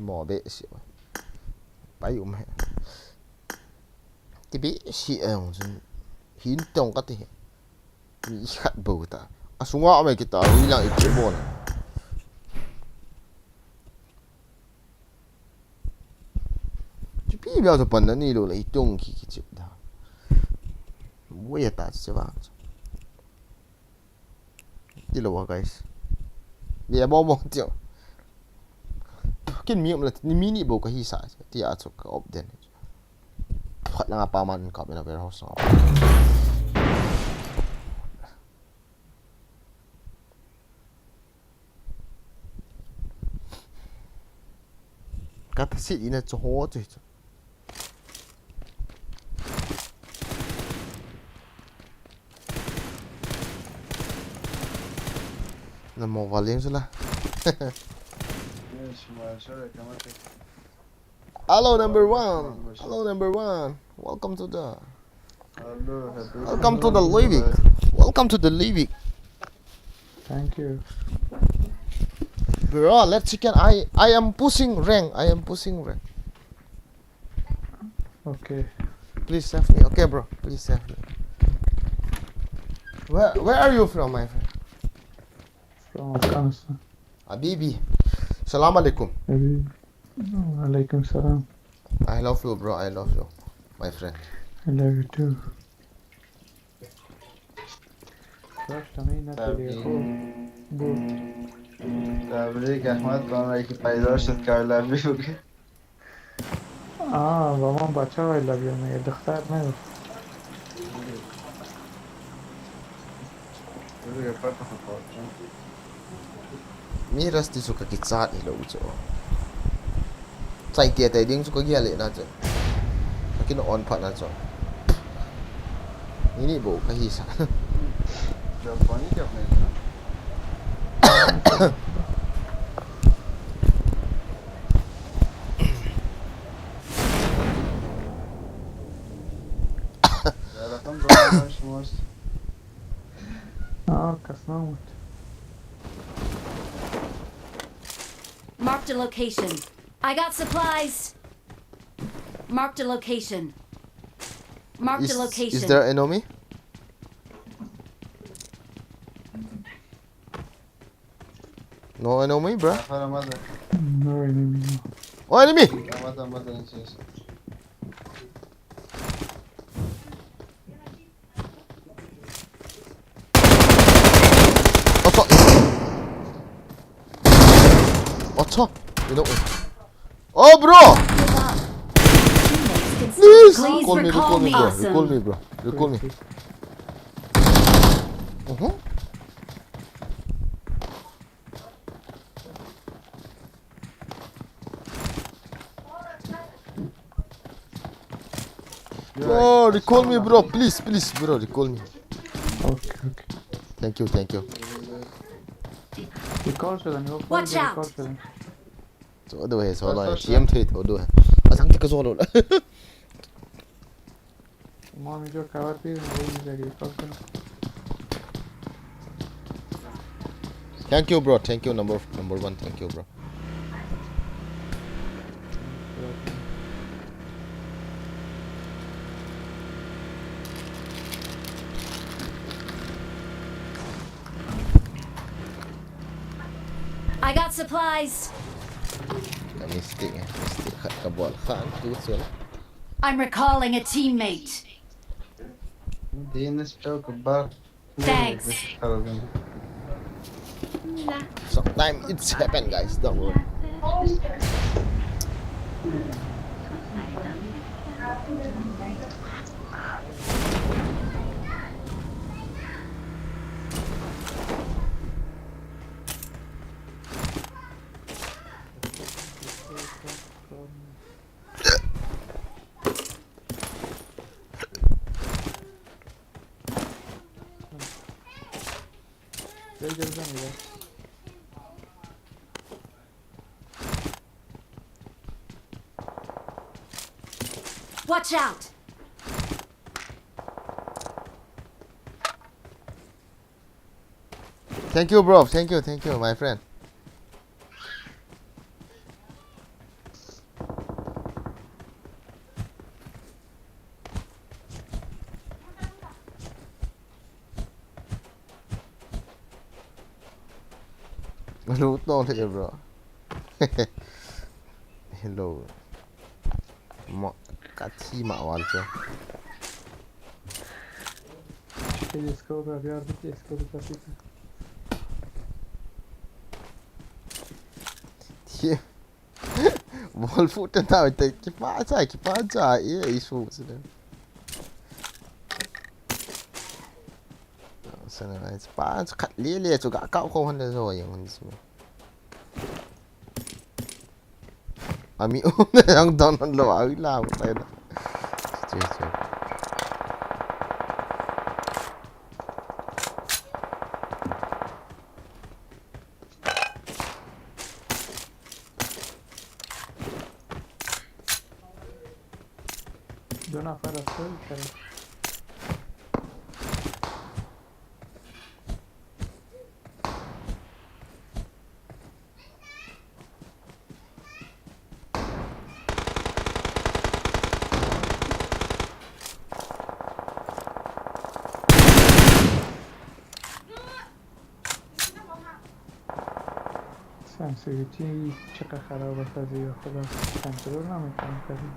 Mo be si. Pai um he. Ti be si e ong sun. Hin tong ka ti he. Mi khat bo ta. A sunga me kita wi lang i ti bon. Chupi bia to pan na ni lo la i tong ki ki chip da. Wo ya ta se ba. Ti lo wa, guys. Bia bo mo ti. Kin mi um la ni mi ni bo ka hi sa. Ti a chu ka op den. Khat la nga pa man ka be na warehouse na. Kata sit ina chu ho chu chu. Na mo valing sula. Yes, my sorry, come on. Hello, number one. Hello, number one. Welcome to the Hello, happy Welcome to the New Livik. Year. Welcome to the Livik. Thank you. Bro, let's chicken. I I am pushing rank. I am pushing rank. Okay. Please save me. Okay, bro. Please save me. Where where are you from, my friend? From Afghanistan. Habibi. Salam alaikum. Habibi. Wa alaikum salam. I love you, bro. I love you, my friend. I love you too. First time in a Sabi. Video call. Good. Sabi, Ahmad, kung may kipaido sa Carla View. Ah, vamos bachar el avión, el doctor me. Mi rasti chu ka kichat hi lo chu. Chai tia tai ding chu ka gel le na chu. Ka kin on phat na chu. Ni ni bo ka hi sa. Ah, kasnamut. Marked a location. I got supplies. Marked a location. Marked a Is, location. is there enemy? No enemy, bro. Para mata. No enemy, no. Oh, enemy! Mata, mata, yes, yes. Acha. Acha. You know. Oh, bro. Please. Please recall me, bro. Recall me, bro. Recall me. Uh-huh. Bro, recall me, bro. Please, please, bro, recall me. Okay, okay. Thank you, thank you. Recall sila niyo. Watch out! Recall sila. So, do he, so, like, C M T, do he. Asang tika solo. Mami jo kawati, mami jo recall sila. Thank you, bro. Thank you, number number one. Thank you, bro. I got supplies. Ka mistake, eh. Mistake khat ka bol khan tu sul. I'm recalling a teammate. Dennis Chocobar. Thanks. Sometimes it's happen, guys. Don't worry. Watch out! Thank you, bro. Thank you, thank you, my friend. Malu tong le bro. Hello. Ma, kathi ma wal che. Ke isko ka pyar de, isko bhi kathi tha. Thi. Bol fu te na te ki pa cha, ki pa cha, e, e su se le. Sana ngai pa khat le le chu ga ka ko han le zo ye han su. Ami um ne yang don lo a la pa na. Che che. Dona para sol, cara. Sensitivity checka kharab hota jiya khuda, control na main kaam kar raha.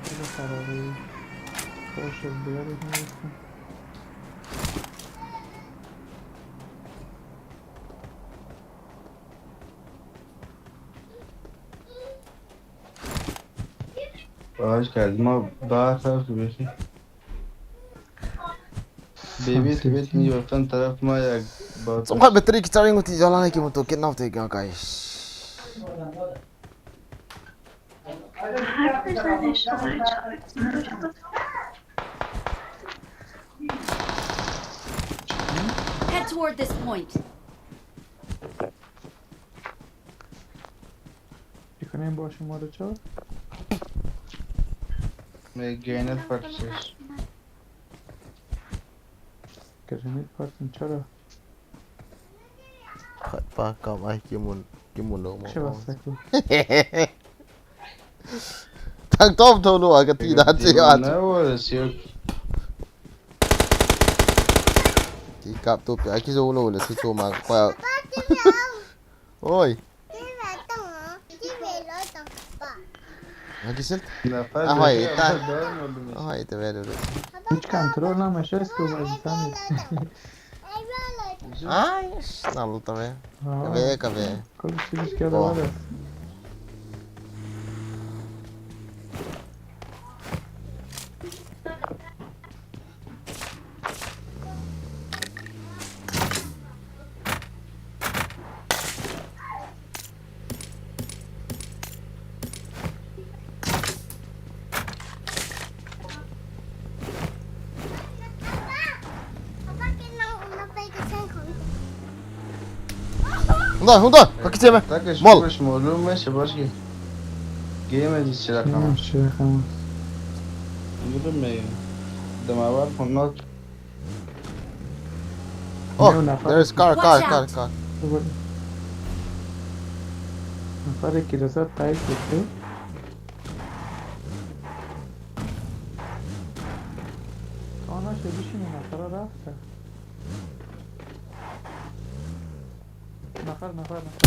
Checka kharab hai, koi shot diya nahi usko. Aaj kal ma baat hai subaah se. Baby, subaah se itin taraf ma ya bahut. Sum khat battery ki charging uti jala nahi ki muto kitna hote kya guys. Head toward this point. Ikane boş mu da chor. Main grenade purchase. Grenade purchase chora. Khat pa kam ai kimun, kimun lo mo. Chora saku. Thang tom tho lo a ka ti da che a. Ki kap to pe a ki zo lo le chu chu ma kwa. Oi. Akisil. Ahoi ta. Ahoi ta ve do. Which control na masha isko bhai samit. Ai, nal ta ve. Kave, kave. Kol silish kya bol raha. Hung doi, hung doi, ka kiche me. Mol. Mol, mol, me se bas ki. Game is sila kama. Hmm, sila kama. Yun me. Damawa phone not. Oh, there is car, car, car, car. Nafar ek kilo sa tai kete. Ona şey düşünün nafara da. Nafar, nafar, nafar.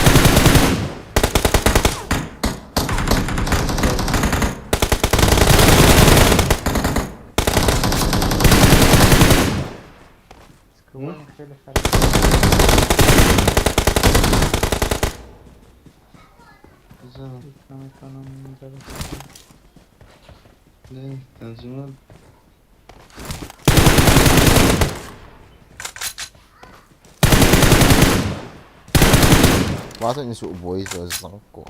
Sıkıntı yok, şöyle sarı. Güzel. İslam ekonomimize bakalım. Ne? Tanzim abi. Watu ni su boy so zang ko.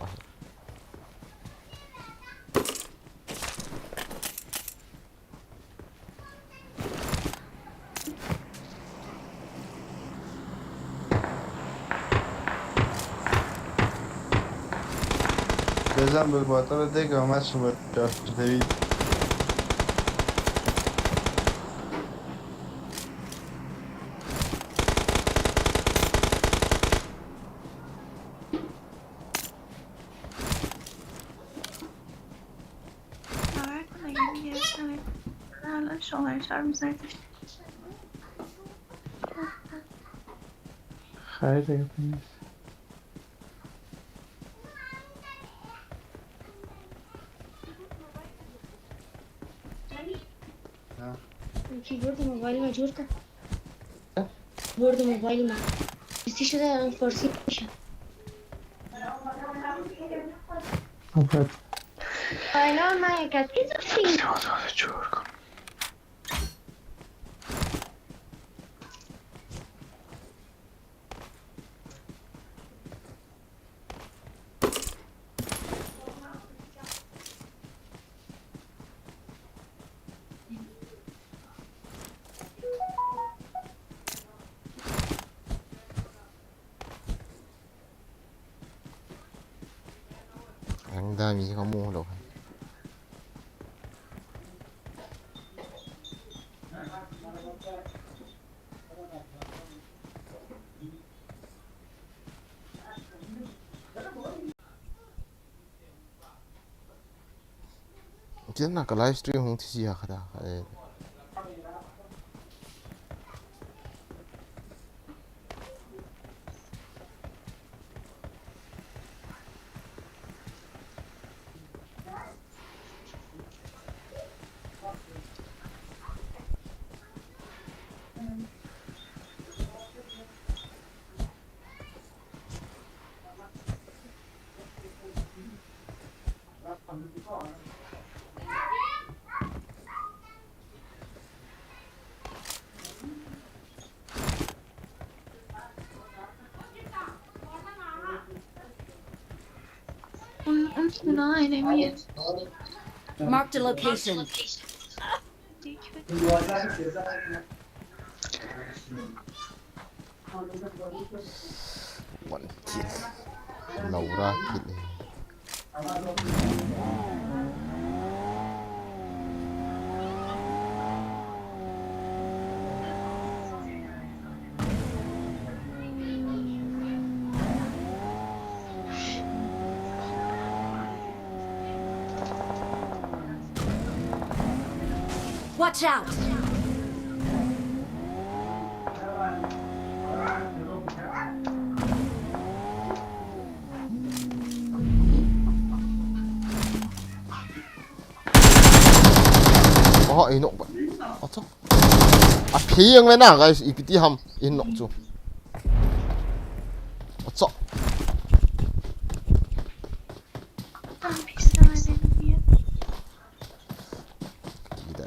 Gözden bir batara de görmez şimdi. David. Şolar sarımsak. Haydi yapayım. Keyboard mobile में जोड़ कर। Keyboard mobile में। इसी से force। Apat. Ay, no, my God. It's a thing. Ang dami sa kamulo. Chen na ka live stream hung thi si ha kha da. Marked a location. One kill. Laura kill. Watch out! Oho, ei nok ba. Acha. A pheng le na, guys, ipi ti ham, ei nok chu. Acha. Kida.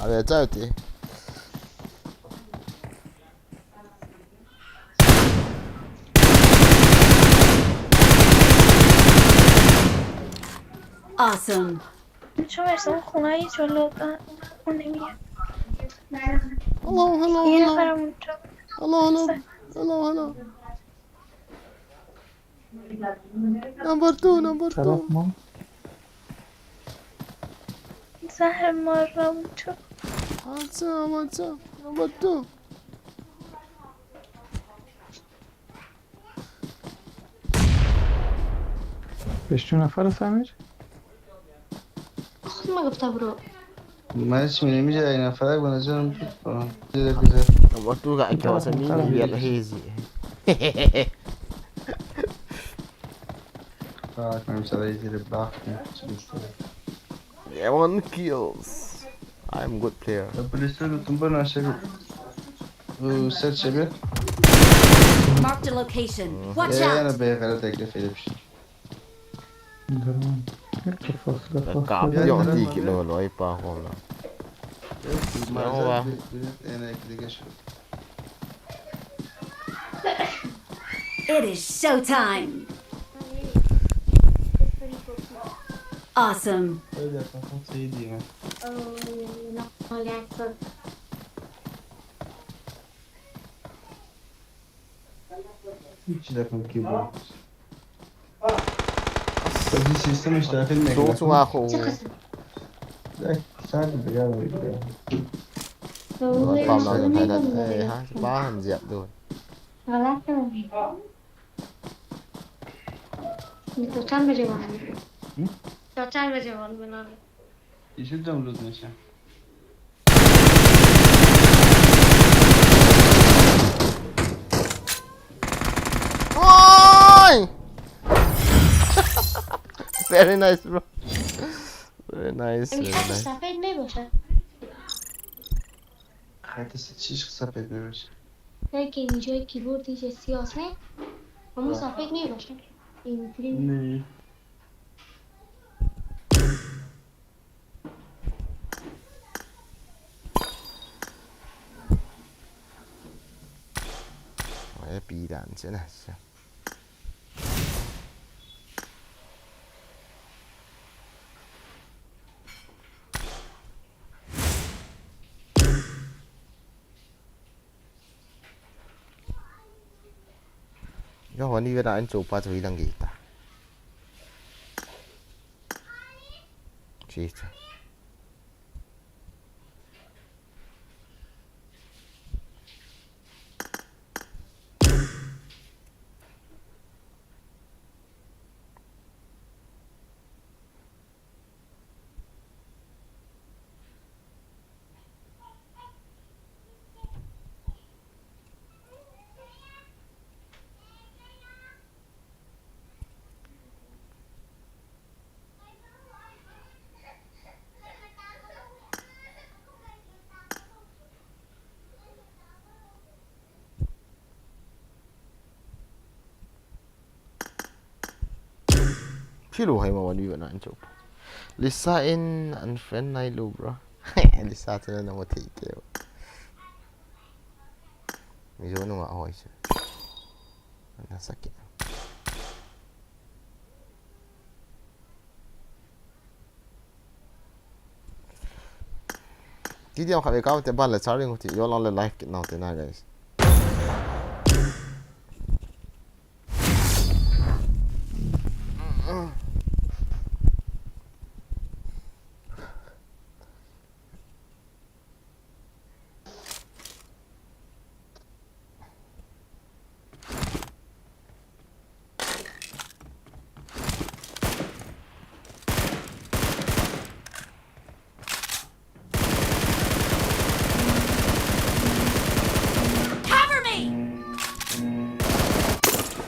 Abe, chao ti. Awesome. Hello, hello, hello. Hello, hello. Hello, hello. Number two, number two. Zahar maram chu. Acha, acha. Number two. Beş numara Samir. ما قلت برو. ما اسمي مش عاينا فراق وانا زلمة. Number two ga kya sa mi ni ya la hezi. Faraak, I'm sorry, he's in the back. Yeah, one kills. I'm good player. Police tu tumba na se. Set se be. Marked a location. Watch out. Ya na be kara tek de Philips. Kap yo ti kilo loi pa ho la. It is show time. Awesome. Hiç lafım ki bu. Tabii sistem işte, efendim, ne kadar. Soğuk soğuk o. Bak, sadece bir yer var ya. Pam la ka phai da. Eh, ha, pa han ziap do. Wala ka. तो चार बजे वाला। हम्म? तो चार बजे वाला बना लो। इसे डाउनलोड नहीं है। Oi! Very nice, bro. Very nice, अभी very nice. सफेद नहीं बचा। खाते से चीज सफेद नहीं बचा। नहीं, कि जो एक कीबोर्ड थी जैसी उसमें, हम हाँ। सफेद नहीं बचा। नहीं। Oi, pi dan se na se. Yo, honi ve na in cho pa cho i lang ge ta. Chi cha. Philu hai ma wan wi na an chop. Lisa in unfriend nai lu, bro. Lisa te na mo thei ke. Mi jo no ma hoi se. Na saki. Ti diam kha ve kau te ban le charging ti yo lang le live kit nau te na, guys. Cover me!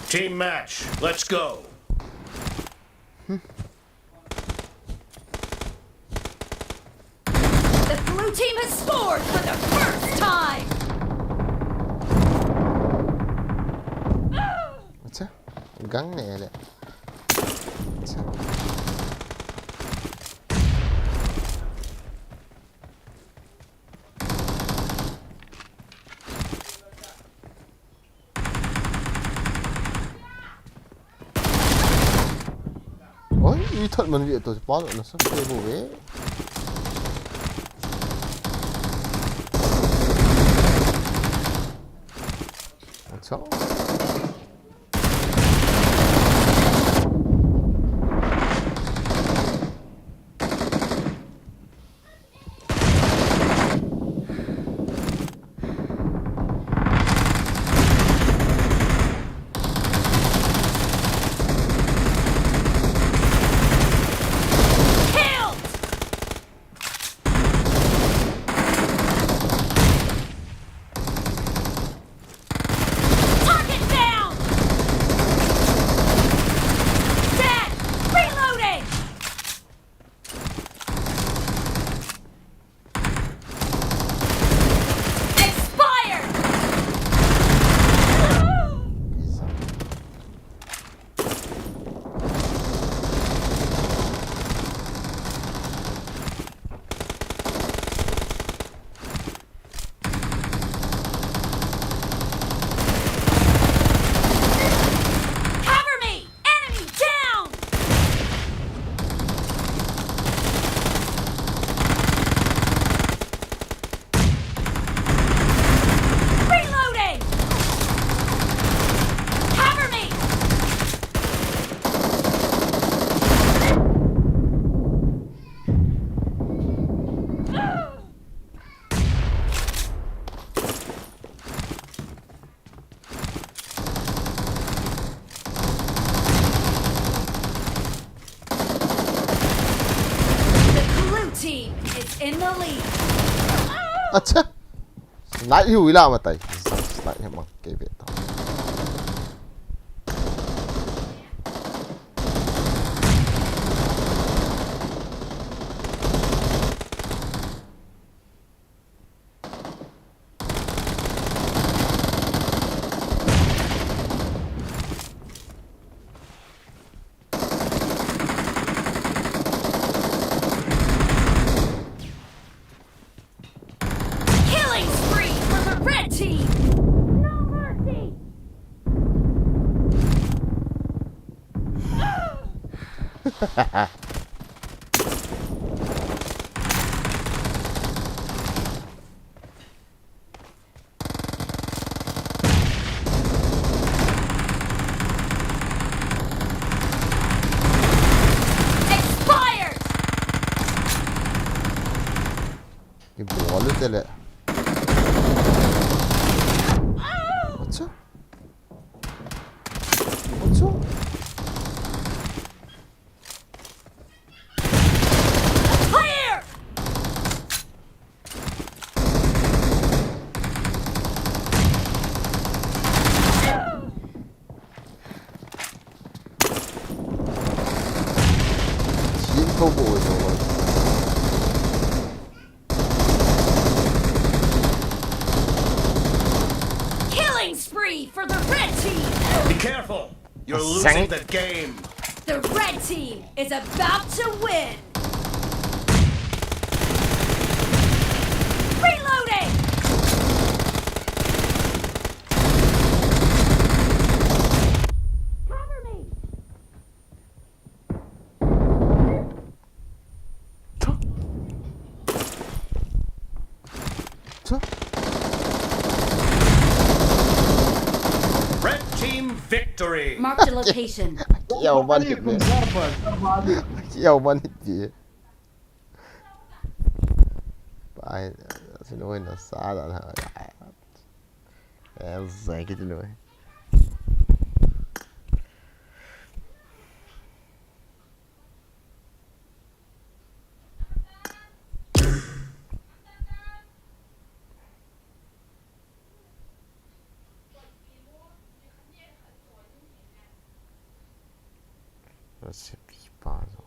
Team match, let's go. The blue team has scored for the first time. Acha, gang ne le. Acha. Oi, i thot man vi to pa na sa ke bo ve. Acha. Acha. Snipe hi ui la matai. Snipe hi mang kei be ta. Killing spree for the red team! No mercy! Expired! Kibol u tele. Acha. Acha. Clear! Chin ko bo jo. Killing spree for the red team! Be careful! You're losing the game! The red team is about to win! Reloading! Cover me! Red team victory! Marked a location. Kiyau ban hit me. Kiyau ban hit me. Pai, sinu na sa da na. Eh, zai ki tinu. Recipe puzzle.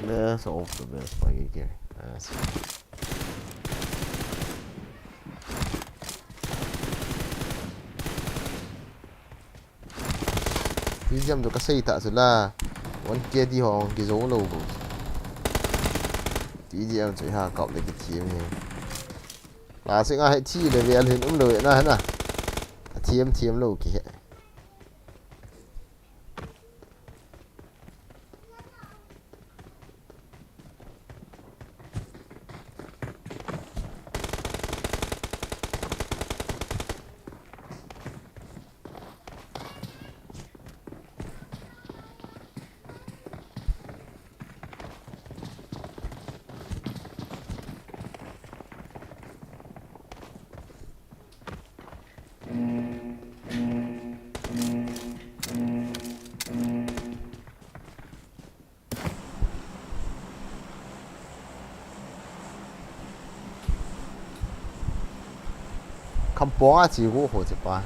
Best of the best, pagi ke. Yes. T G M tu kasei ta sula. One K di ho, kizo lo bo. T G M chu ha kap le kithiam hi. La se nga he thi le ve al hin um lo na na. Thiam thiam lo ki he. Kampong a chi gu ho chi pa.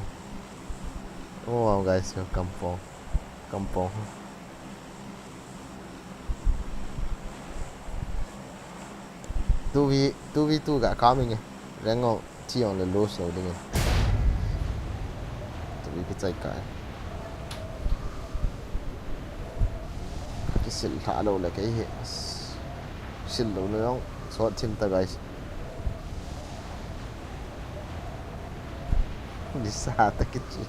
Oh, wow, guys, kampong. Kampong. Two v, two v two ga coming eh. Rank o. Chi ong le lose lo ding in. Tui kichai kai. Kisil tha lo le kei hi. Sil lo no jong. Sot thim ta, guys. Ni sa ta kit chu.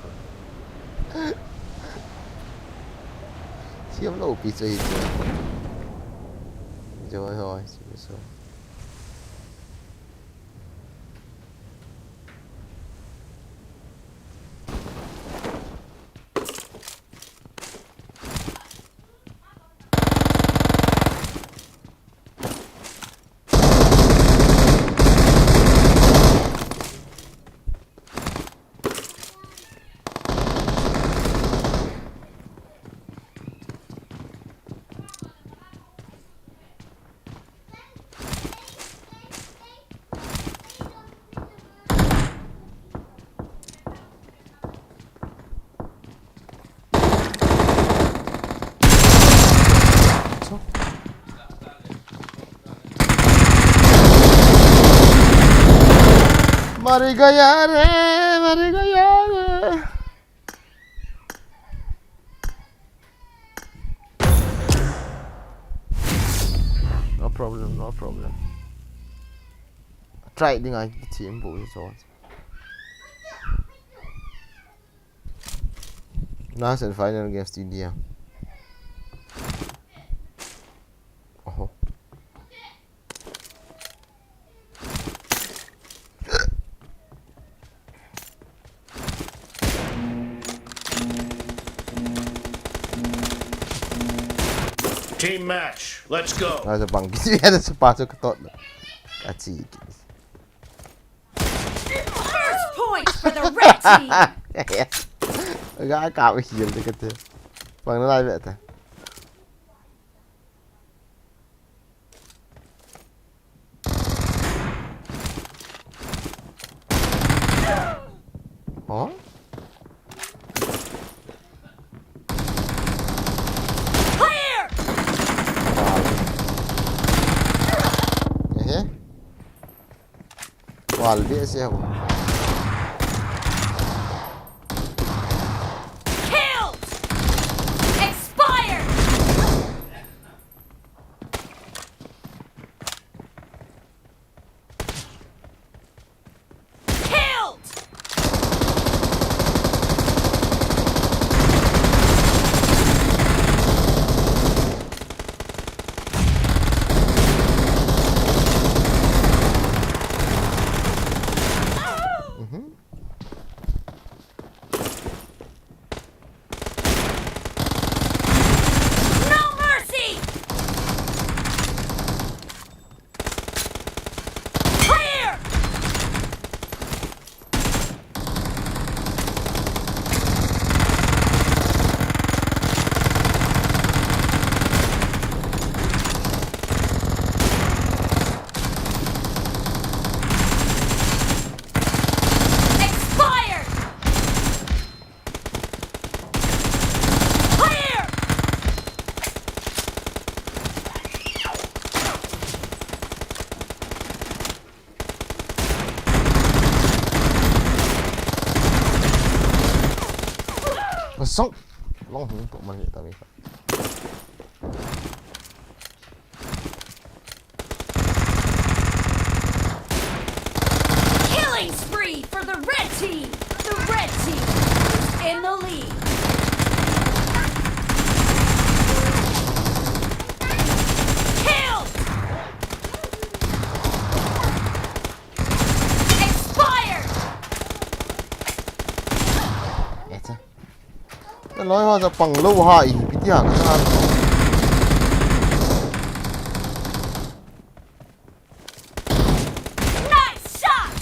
Siam lo pi chu hi chu. Joi hoi, chu so. Mari gaya re, mari gaya re. No problem, no problem. Try ding ai team bu so. Last and final game studio. Oho. Team match, let's go. Nasa bang kisi ada sepatu ketot. Aci. First point for the red team. Ga ka u hial de kate. Bang na lai beta. Huh? Clear! Ehe. Wall beh se ho. Killed! Expired! Killed! Mhm. No mercy! Clear! Expired! Clear! Masuk. Long hung tu mani tapi. Killing spree for the red team. The red team is in the lead. Killed! Expired! Echa. Te loi ho ja pang lou ha i pi ti ha ka sa. Nice shot!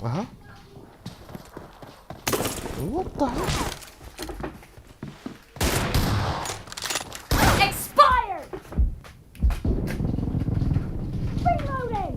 Aha. What the hell? Expired! Reloading!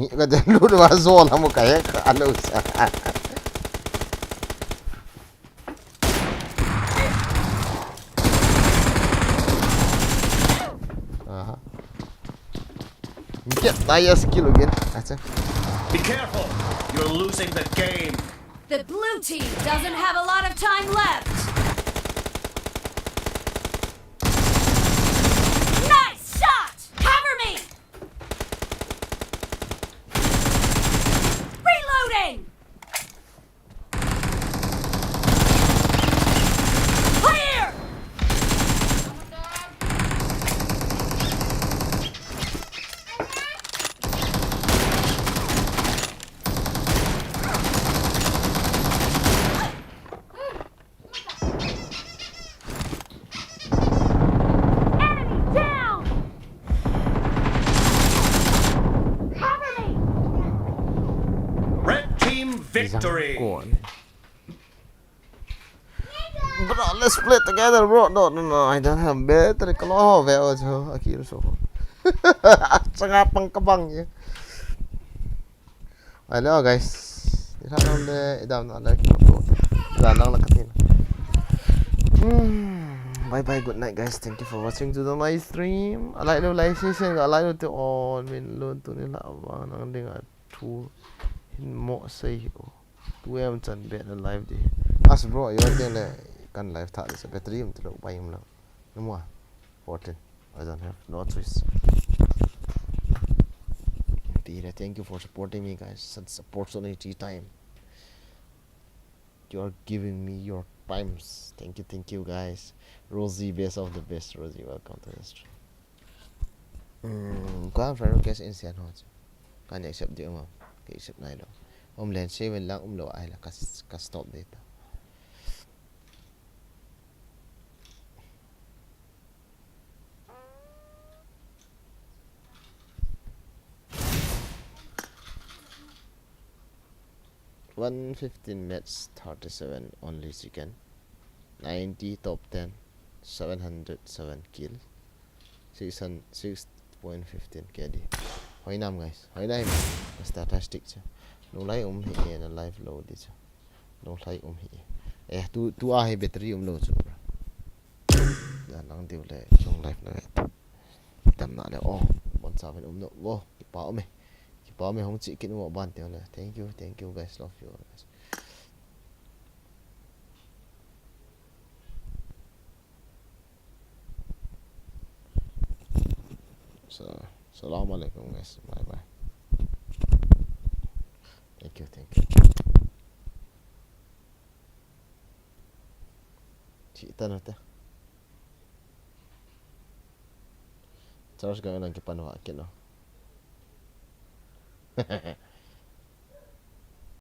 Ka den lut va zol ham ka he ka alo sa. Aha. Get nice kill again. Acha. Be careful! You're losing the game! The blue team doesn't have a lot of time left. Nice shot! Cover me! Reloading! Clear! Enemy down! Cover me! Red team victory! Bro, let's play together, bro. No, no, no, I don't have battery. Kalo ve o jo, akil so. Sanga pang kabang ye. Hello guys. Ira nam de idam na like ko. Da nang la katin. Hmm. Bye bye, good night guys. Thank you for watching to the live stream. Alai lo live session ga alai lo te on min lo tu ni la wa nang ding a thu hin mo sei o. Tu em chan bet na live di. As bro, yo te le kan live tha sa battery um tu lo bai um lo. Number fourteen. I don't have no choice. Tira, thank you for supporting me, guys. Such support so many time. You are giving me your times. Thank you, thank you, guys. Rosie, best of the best. Rosie, welcome to the stream. Hmm, koi friend request in sian ho chu. Kan accept di um am. Ka accept nai lo. Um len seven lang um lo ai la ka, ka stop data. One fifteen match, thirty-seven only second. Ninety top ten, seven hundred seven kill, six hundred, six point fifteen K D. Hoinam guys, hoinam. Statistic chu. Nulai um hi e na live lo di chu. Nulai um hi e. Eh, tu, tu a hi battery um lo chu. Da nang diu le chung live na vet. Tam na le o. Bon sa ven um no. Wo, kipa um e. Kipa um e, hung chi kin um ban te le. Thank you, thank you guys, love you guys. So, salam alaikum guys. Bye bye. Thank you, thank you. Chi tan te. Charge ga nang kipan wa kino.